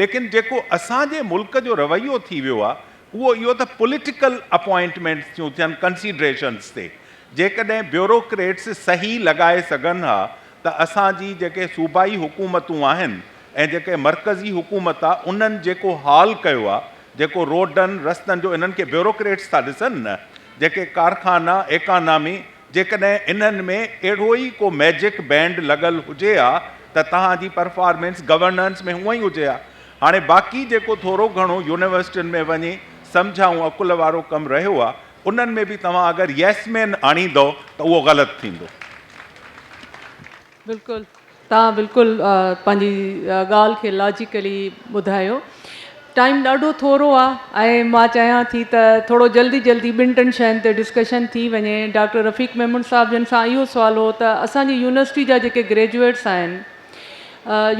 ليڪن جيڪو اسان جي ملڪ جو رويو ٿي ويو آهي اهو اهو ته پوليٽيڪل اپوائنٽمينٽس ٿيون ٿين ڪنسيڊريشنس تي، جيڪڏهن بيوروڪريٽس صحيح لڳائي سگهن ها ته اسان جي جيڪي صوبائي حڪومتون آهن ۽ جيڪي مرڪزي حڪومت آ انهن جيڪو حال ڪيو آ جيڪو روڊن رستن جو انهن کي بيوروڪريٽس ٿا ڏسن نه جيڪي ڪارخانا ايڪانامي جيڪڏهن انهن ۾ اهڙو ئي ڪو ميجڪ بينڊ لڳل هجي ها ته توهان جي پرفارمنس گورننس ۾ هونئن ئي هجي ها هاڻي باقي جيڪو ٿورو گهڻو يونيورسٽين ۾ وڃي سمجهه ۽ عقل وارو ڪم رهيو آ انهن ۾ به توهان اگر ييس مين آڻيندؤ ته اهو غلط ٿيندو. بلڪل توهان بلڪل پنهنجي ڳالهه کي لاجيڪلي ٻڌايو. ٽائيم ڏاڍو ٿورو آ ۽ مان چاهيان ٿي ته ٿورو جلدي جلدي ٻن ٽن شين تي ڊسڪشن ٿي وڃي. ڊاڪٽر رفيق ميمڻ صاحب جن سان اهو سوال هو ته اسان جي يونيورسٽي جا جيڪي گريجوئيٽس آهن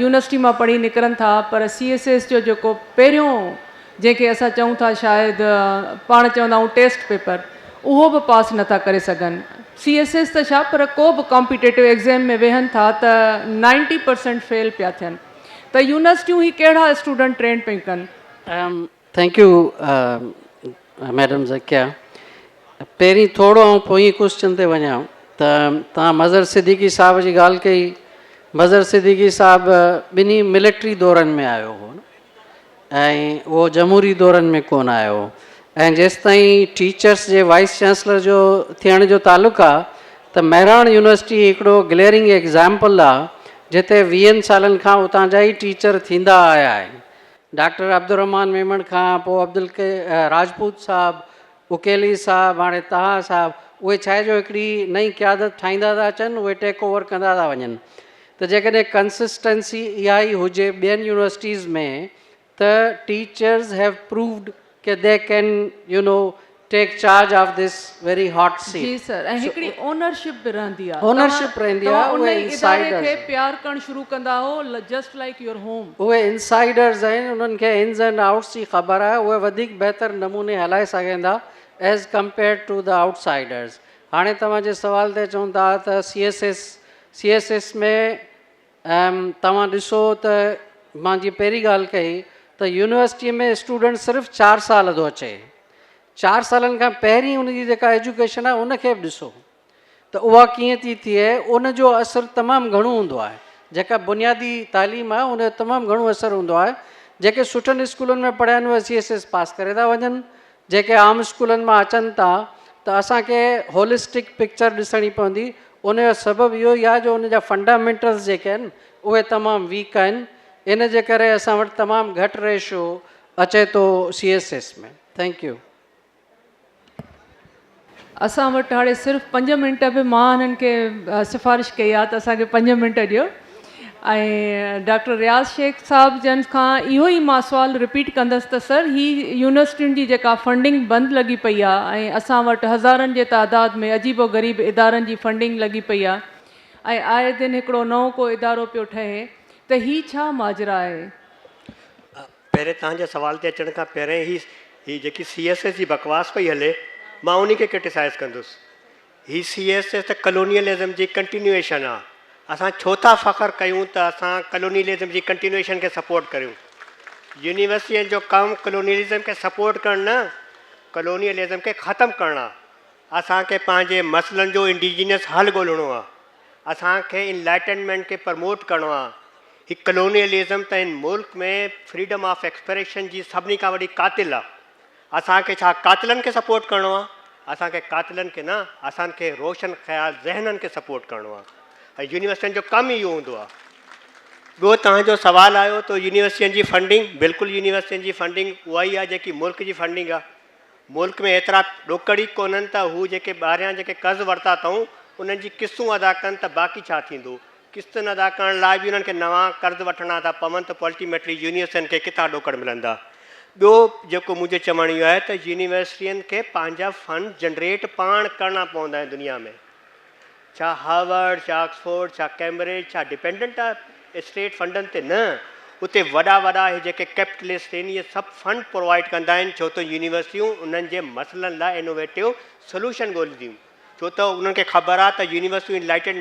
يونيورسٽي مان پڙهي نڪرن ٿا پر سي ايس ايس جو جيڪو پهريون جنهن کي اسان چئون ٿا شايد پاڻ چوندا آهيون ٽيسٽ پيپر اهو به پاس نه ٿا ڪري سگهن. سي ايس ايس ته ڇا پر ڪو به ڪامپيٽيٽو ايگزيم ۾ ويهن ٿا ته نائنٽي پرسينٽ فيل پيا ٿين ته يونيورسٽيون هي ڪهڙا اسٽوڊنٽ ٽرينڊ پيون ڪن. Thank you madam Zakia پهرين ٿورو آئون پوئين ڪوسچن تي وڃان ته توهان مظهر صديقي صاحب جي ڳالهه ڪئي مظهر صديقي صاحب ٻنهي ملٽري دورن ۾ آيو هو نه ۽ اهو جمهوري دورن ۾ ڪونه آيو هو ۽ جيستائين ٽيچرس جي وائيس چانسلر جو ٿيڻ جو تعلق آ ته مهراڻ يونيورسٽي هڪڙو گليرنگ ايگزامپل آ جتي ويهن سالن کان اتان جا ئي ٽيچر ٿيندا آيا آهن ڊاڪٽر عبدالرحمان ميمڻ کان پوء عبدالڪ راجپوت صاحب اڪيلي صاحب هاڻي طه صاحب اهي ڇاهي جو هڪڙي نئين قيادت ٺاهيندا ٿا اچن اهي ٽيڪ اوور ڪندا ٿا وڃن ته جيڪڏهن ڪنسسٽنسي اها ئي هجي ٻين يونيورسٽيز ۾ ته teachers have proved K they can you know take charge of this very hot G set. سر ۽ هڪڙي اونرشپ به رهندي آ اونرشپ رهندي آ توهان ان اهي ئي اداري کي انسائيڊرز پيار ڪرڻ شروع ڪندا هو جسٽ لائيڪ your home. اهي انسائيڊرز آهن انهن کي انز اينڊ آئوٽس جي خبر آهي اهي وڌيڪ بهتر نموني هلائي سگهن ٿا as compared to the outsiders هاڻي توهان جي سوال تي اچون ٿا ته C S S C S S ۾ توهان ڏسو ته مان جيئن پهرين ڳالهه ڪئي ته يونيورسٽيء ۾ اسٽوڊنٽ صرف چار سال ٿو اچي چار سالن کان پهرين ان جي جيڪا ايجوڪيشن آهي ان کي به ڏسو ته اها ڪيئن ٿي ٿئي ان جو اثر تمام گهڻو هوندو آهي جيڪا بنيادي تعليم آهي ان جو تمام گهڻو اثر هوندو آهي جيڪي سٺن اسڪولن ۾ پڙهيا آهن اهي سي ايس ايس پاس ڪري ٿا وڃن جيڪي عام اسڪولن مان اچن ٿا ته اسان کي هولسٽڪ پڪچر ڏسڻي پوندي ان جو سبب اهو ئي آهي جو ان جا فنڊامينٽلز جيڪي آهن اهي تمام ويڪ آهن ان جي ڪري اسان وٽ تمام گهٽ ريشو اچي ٿو C S S ۾ thank you. اسان وٽ هاڻي صرف پنج منٽ به مان هنن کي سفارش ڪئي آهي ته اسان کي پنج منٽ ڏيو ۽ ڊاڪٽر رياض شيخ صاحب جن کان اهو ئي مان سوال رپيٽ ڪندس ته سر هي يونيورسٽين جي جيڪا فنڊنگ بند لڳي پئي آهي ۽ اسان وٽ هزارن جي تعداد ۾ عجيب و غريب ادارن جي فنڊنگ لڳي پئي آهي ۽ آئي دن هڪڙو نئون ڪو ادارو پيو ٺهي ته هي ڇا ماجرا آهي؟ پهرين توهان جي سوال تي اچڻ کان پهرين هي هي جيڪي سي ايس ايس جي بڪواس پئي هلي مان انهي کي ڪرٽيسائز ڪندس. هي سي ايس ايس ته ڪلونيلزم جي ڪنٽينيوئيشن آ. اسان ڇو ٿا فخر ڪيون ته اسان ڪلونيلزم جي ڪنٽينيوئيشن کي سپورٽ ڪريون. يونيورسٽين جو ڪم ڪلونيلزم کي سپورٽ ڪرڻ نه ڪلونيلزم کي ختم ڪرڻ آ. اسان کي پنهنجي مسئلن جو انڊيجينس حل ڳولڻو آ. اسان کي انلائٽنمينٽ کي پروموٽ ڪرڻو آ. هي ڪلونيلزم ته هن ملڪ ۾ فريڊم آف ايڪسپريشن جي سڀني کان وڏي قاتل آ. اسان کي ڇا قاتلن کي سپورٽ ڪرڻو آ؟ اسان کي قاتلن کي نه، اسان کي روشن خيال ذهنن کي سپورٽ ڪرڻو آ ۽ يونيورسٽين جو ڪم ئي اهو هوندو آ. ٻيو توهان جو سوال آيو ته يونيورسٽين جي فنڊنگ، بلڪل يونيورسٽين جي فنڊنگ اها ئي آ جيڪي ملڪ جي فنڊنگ آ. ملڪ ۾ ايترا ڏوڪڙ ئي ڪونهن ته هو جيڪي ٻاهريان جيڪي قرض ورتا اٿئون انهن جي قسطون ادا ڪن ته باقي ڇا ٿيندو؟ قسطن ادا ڪرڻ لاء به انهن کي نوان قرض وٺڻا ٿا پون ته پوء الٽيميٽلي يونيورسٽين کي ڪٿان ڏوڪڙ ملندا؟ ٻيو جيڪو منهنجو چوڻ اهو آهي ته يونيورسٽين کي پنهنجا فنڊ جنريٽ پاڻ ڪرڻا پوندا آهن دنيا ۾ ڇا هارورڊ ڇا آڪسفورڊ ڇا ڪيمبرج ڇا ڊپينڊنٽ آهي اسٽيٽ فنڊن تي نه اتي وڏا وڏا اهي جيڪي ڪيپٽلسٽ آهن اهي سڀ فنڊ پرووائيڊ ڪندا آهن ڇو ته يونيورسٽيون انهن جي مسئلن لاء انوويٽو سوليوشن ڳولينديون ڇو ته انهن کي خبر آهي ته يونيورسٽيون انلائٽنڊ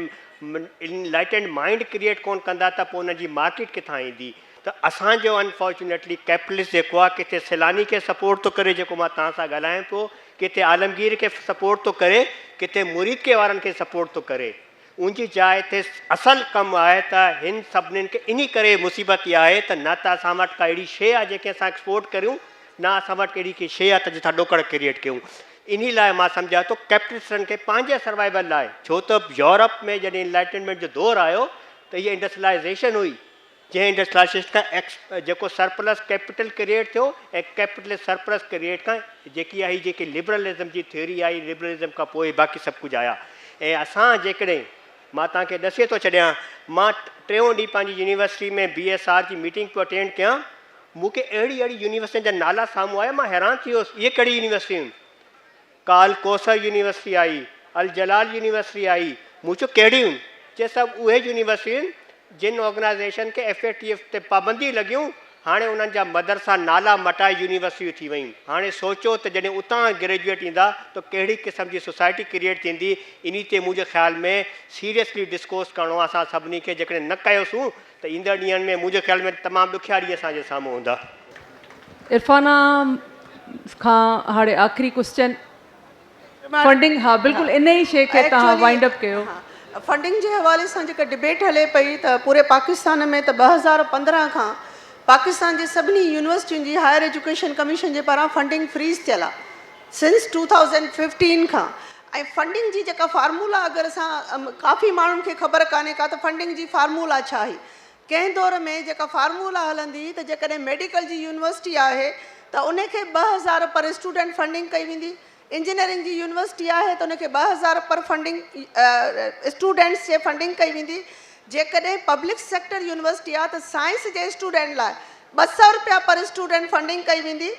انلائٽنڊ مائنڊ ڪريئيٽ ڪونه ڪندا ته پوء انهن جي مارڪيٽ ڪٿان ايندي ته اسان جو انفارچونيٽلي ڪيپٽلسٽ جيڪو آهي ڪٿي سيلاني کي سپورٽ ٿو ڪري جيڪو مان توهان سان ڳالهايان پيو ڪٿي عالمگير کي سپورٽ ٿو ڪري ڪٿي مريدڪي وارن کي سپورٽ ٿو ڪري ان جي جاء تي اصل ڪم آهي ته هن سڀنين کي انهي ڪري مصيبت اها آهي ته نه ته اسان وٽ ڪا اهڙي شيء آهي جنهن کي اسان ايڪسپورٽ ڪريون نه اسان وٽ اهڙي ڪي شيء آهي ته جتان ڏوڪڙ ڪريئيٽ ڪيون. انهي لاء مان سمجهان ٿو ڪيپٽلسٽن کي پنهنجي سروائيول لاء ڇو ته يورپ ۾ جڏهن انلائٽنمينٽ جو دور آيو ته هيء انڊسٽريلائيزيشن هئي جنهن انڊسٽريلائيزيشن کان ايڪس جيڪو سرپلس ڪيپيٽل ڪريئيٽ ٿيو ۽ ڪيپيٽلسٽ سرپلس ڪريئيٽ کان جيڪي آئي جيڪي لبرلزم جي ٿيوري آئي لبرلزم کان پوء باقي سڀ ڪجهه آيا ۽ اسان جيڪڏهن مان توهان کي ڏسي ٿو ڇڏيان مان ٽيون ڏينهن پنهنجي يونيورسٽي ۾ بي ايس آر جي ميٽنگ پيو اٽينڊ ڪيان مون کي اهڙي اهڙي يونيورسٽين جا نالا سامهون آيا مان حيران ٿي ويس اهي ڪهڙي يونيورسٽيون ڪا الڪوثر يونيورسٽي آئي، الجلال يونيورسٽي آئي، مون چيو ڪهڙيون؟ چي سڀ اهي يونيورسٽيون جن آرگنائيزيشن کي ايف اي ٽي ايف تي پابندي لڳيون، هاڻي انهن جا مدرسا نالا مٽائي يونيورسٽيون ٿي ويون. هاڻي سوچو ته جڏهن اتان گريجوئيٽ ايندا ته ڪهڙي قسم جي سوسائٽي ڪريئيٽ ٿيندي، انهي تي منهنجي خيال ۾ سيريسلي ڊسڪوس ڪرڻو آهي اسان سڀني کي، جيڪڏهن نه ڪيوسون ته ايندڙ ڏينهن ۾ منهنجي خيال ۾ تمام ڏکيا ڏينهن اسان جي سامهون هوندا. عرفانه کان هاڻي آخري ڪوسچن فنڊنگ ها بلڪل ان ئي شي کي توهان وائنڊ اپ ڪيو. فنڊنگ جي حوالي سان جيڪا ڊبيٽ هلي پئي ته پوري پاڪستان ۾ ته 2015 کان پاڪستان جي سڀني يونيورسٽين جي هائر ايجوڪيشن ڪميشن جي پاران فنڊنگ فريز ٿيل آهي سنس 2015 کان ۽ فنڊنگ جي جيڪا فارمولا اگر اسان ڪافي ماڻهن کي خبر ڪانهي ڪا ته فنڊنگ جي فارمولا ڇا آهي ڪنهن دور ۾ جيڪا فارمولا هلندي هئي ته جيڪڏهن ميڊيڪل جي يونيورسٽي آهي ته ان کي 2000 پر اسٽوڊنٽ فنڊنگ ڪئي ويندي، انجنيئرنگ جي يونيورسٽي آهي ته ان کي 2000 پر فنڊنگ اسٽوڊنٽس جي فنڊنگ ڪئي ويندي، جيڪڏهن پبلڪ سيڪٽر يونيورسٽي آهي ته سائنس جي اسٽوڊنٽ لاء 200 رپيا پر اسٽوڊنٽ فنڊنگ ڪئي ويندي،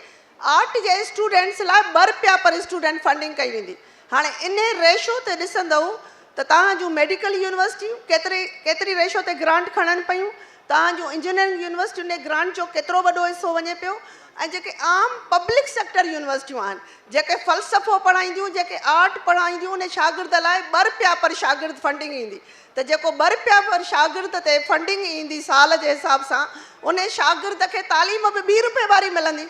آرٽ جي اسٽوڊنٽس لاء ٻه رپيا پر اسٽوڊنٽ فنڊنگ ڪئي ويندي. هاڻي انهي ريشو تي ڏسندؤ ته توهان جون ميڊيڪل يونيورسٽيون ڪيتري ڪيتري ريشو تي گرانٽ کڻن پيون، توهان جون انجنيئرنگ يونيورسٽين ڏي گرانٽ جو ڪيترو وڏو حصو وڃي پيو ۽ جيڪي عام پبلڪ سيڪٽر يونيورسٽيون آهن جيڪي فلسفو پڙهائينديون جيڪي آرٽ پڙهائينديون انهي شاگرد لاء ٻه رپيا پر شاگرد فنڊنگ ايندي ته جيڪو ٻه رپيا پر شاگرد تي فنڊنگ ايندي سال جي حساب سان انهي شاگرد کي تعليم به ٻي رپئي واري ملندي.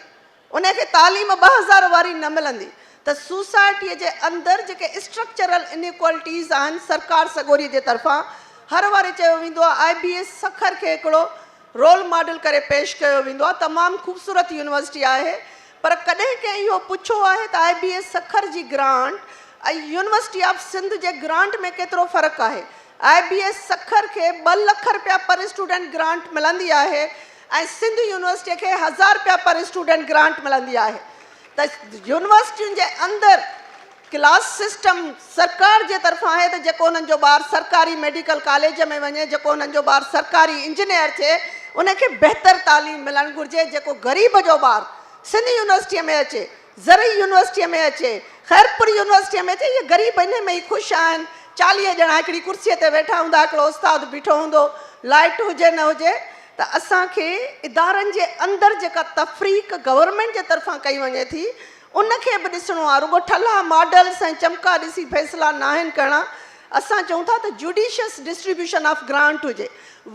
انهي کي تعليم 2000 واري نه ملندي ته سوسائٽيء جي اندر جيڪي اسٽرڪچرل انيڪوالٽيز آهن سرڪار سڳوري جي طرفان هر واري چيو ويندو آهي آء بي ايس سکر کي هڪڙو رول ماڊل ڪري پيش ڪيو ويندو آهي تمام خوبصورت يونيورسٽي آهي پر ڪڏهن ڪنهن اهو پڇيو آهي ته آء بي ايس سکر جي گرانٽ ۽ يونيورسٽي آف سنڌ جي گرانٽ ۾ ڪيترو فرق آهي آء بي ايس سکر کي ٻه لک رپيا پر اسٽوڊنٽ گرانٽ ملندي آهي ۽ سنڌ يونيورسٽيء کي هزار رپيا پر اسٽوڊنٽ گرانٽ ملندي آهي ته يونيورسٽين جي اندر ڪلاس سسٽم سرڪار جي طرفان آهي ته جيڪو انهن جو ٻار سرڪاري ميڊيڪل ڪاليج ۾ وڃي جيڪو انهن جو ٻار سرڪاري انجنيئر ٿئي ان کي بهتر تعليم ملڻ گهرجي جيڪو غريب جو ٻار سنڌ يونيورسٽيء ۾ اچي زرعي يونيورسٽيء ۾ اچي، خيرپور يونيورسٽيء ۾ اچي، اهي غريب انهي ۾ ئي خوش آهن. 40 ڄڻا هڪڙي ڪرسيء تي ويٺا هوندا، هڪڙو استاد بيٺو هوندو، لائيٽ هجي نه هجي ته اسان کي ادارن جي اندر جيڪا تفريق گورنمينٽ جي طرفان ڪئي وڃي ٿي، ان کي به ڏسڻو آهي. رڳو ٺلها ماڊلز ۽ چمڪا ڏسي فيصلا ناهن ڪرڻا. اسان چئون ٿا ته جوڊيشس ڊسٽريبيوشن آف گرانٽ هجي.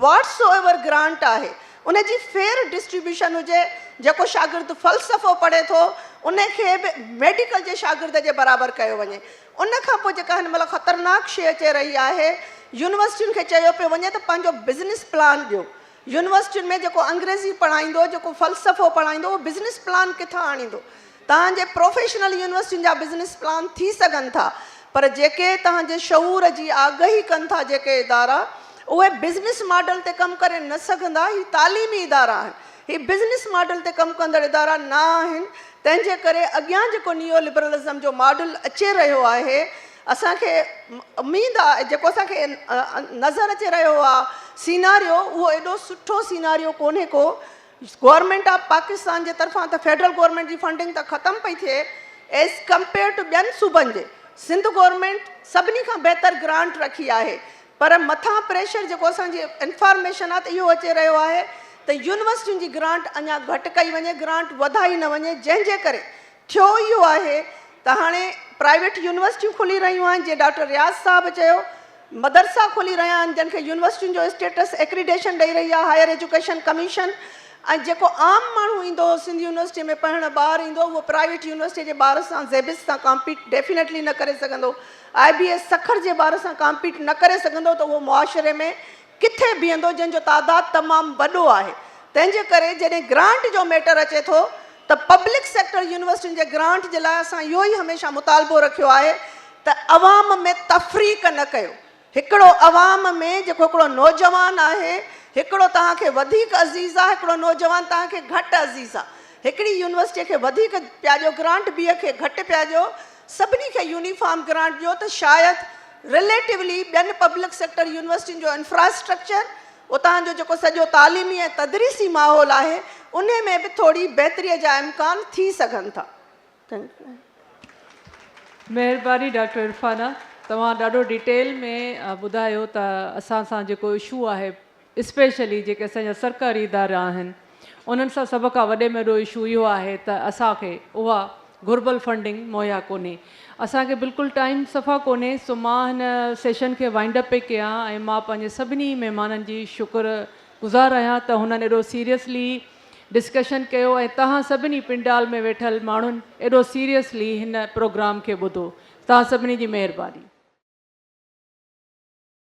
واٽ سو ايور گرانٽ آهي، ان جي فيئر ڊسٽريبيوشن هجي، جيڪو شاگرد فلسفو پڙهي ٿو ان کي به ميڊيڪل جي شاگرد جي برابر ڪيو وڃي. ان کان پوء جيڪا هن مهل خطرناڪ شيء اچي رهي آهي، يونيورسٽين کي چيو پيو وڃي ته پنهنجو بزنس پلان ڏيو. يونيورسٽين ۾ جيڪو انگريزي پڙهائيندو، جيڪو فلسفو پڙهائيندو اهو بزنس پلان ڪٿان آڻيندو؟ توهان جي پروفيشنل يونيورسٽين جا بزنس پلان ٿي سگهن ٿا پر جيڪي توهان جي شعور جي آگهي ڪن ٿا جيڪي ادارا اهي بزنس ماڊل تي ڪم ڪري نه سگهندا هي تعليمي ادارا آهن هي بزنس ماڊل تي ڪم ڪندڙ ادارا نه آهن تنهن جي ڪري اڳيان جيڪو نيو لبرلزم جو ماڊل اچي رهيو آهي اسان کي اميد آهي جيڪو اسان کي نظر اچي رهيو آهي سيناريو اهو ايڏو سٺو سيناريو ڪونهي ڪو گورنمينٽ آف پاڪستان جي طرفان ته فيڊرل گورنمينٽ جي فنڊنگ ته ختم پئي ٿئي ايز ڪمپيئر ٽو ٻين صوبن جي سنڌ گورنمينٽ سڀني کان بهتر گرانٽ رکي آهي پر مٿان پريشر جيڪو اسان جي انفارميشن آهي ته اهو اچي رهيو آهي ته يونيورسٽين جي گرانٽ اڃا گهٽ ڪئي وڃي، گرانٽ وڌائي نه وڃي، جنهن جي ڪري ٿيو اهو آهي ته هاڻي پرائيويٽ يونيورسٽيون کلي رهيون آهن، جيئن ڊاڪٽر رياض صاحب چيو مدرسا کلي رهيا آهن جن کي يونيورسٽين جو اسٽيٽس ايڪريڊيشن ڏئي رهي آهي هائير ايجوڪيشن ڪميشن ۽ جيڪو عام ماڻهو ايندو سنڌ يونيورسٽي ۾ پڙهڻ ٻار ايندو اهو پرائيويٽ يونيورسٽي جي ٻار سان زيبس سان ڪامپيٽ ڊيفينيٽلي نه ڪري سگهندو آء بي ايس سکر جي ٻار سان ڪامپيٽ نه ڪري سگهندو ته اهو معاشري ۾ ڪٿي بيهندو جنهن جو تعداد تمام وڏو آهي تنهن جي ڪري جڏهن گرانٽ جو ميٽر اچي ٿو ته پبلڪ سيڪٽر يونيورسٽين جي گرانٽ جي لاء اسان اهو ئي هميشه مطالبو رکيو آهي ته عوام ۾ تفريق نه ڪيو هڪڙو عوام ۾ جيڪو هڪڙو نوجوان آهي هڪڙو توهان کي وڌيڪ عزيز آهي هڪڙو نوجوان توهان کي گهٽ عزيز آهي هڪڙي يونيورسٽي کي وڌيڪ پيا ڏيو گرانٽ ٻي کي گهٽ پيا ڏيو سڀني کي يونيفارم گرانٽ ڏيو ته شايد رليٽولي ٻين پبلڪ سيڪٽر يونيورسٽين جو انفراسٽرڪچر اتان جو جيڪو سڄو تعليمي ۽ تدريسي ماحول آهي انهي ۾ به ٿوري بهتري جا امڪان ٿي سگهن ٿا. مهرباني ڊاڪٽر عرفانه توهان ڏاڍو ڊيٽيل ۾ ٻڌايو ته اسان سان جيڪو اشو آهي اسپيشلي جيڪي اسان جا سرڪاري ادارا آهن انهن سان سڀ کان وڏي ۾ وڏو اشو اهو آهي ته اسان کي اها گهربل فنڊنگ مهيا ڪونهي اسان کي بلڪل ٽائيم صفا ڪونهي سو مان هن سيشن کي وائنڊ اپ پئي ڪيان ۽ مان پنهنجي سڀني مهمانن جي شڪر گذار آهيان ته هنن ايڏو سيريسلي ڊسڪشن ڪيو ۽ توهان سڀني پنڊال ۾ ويٺل ماڻهن ايڏو سيريسلي هن پروگرام کي ٻڌو توهان سڀني جي مهرباني.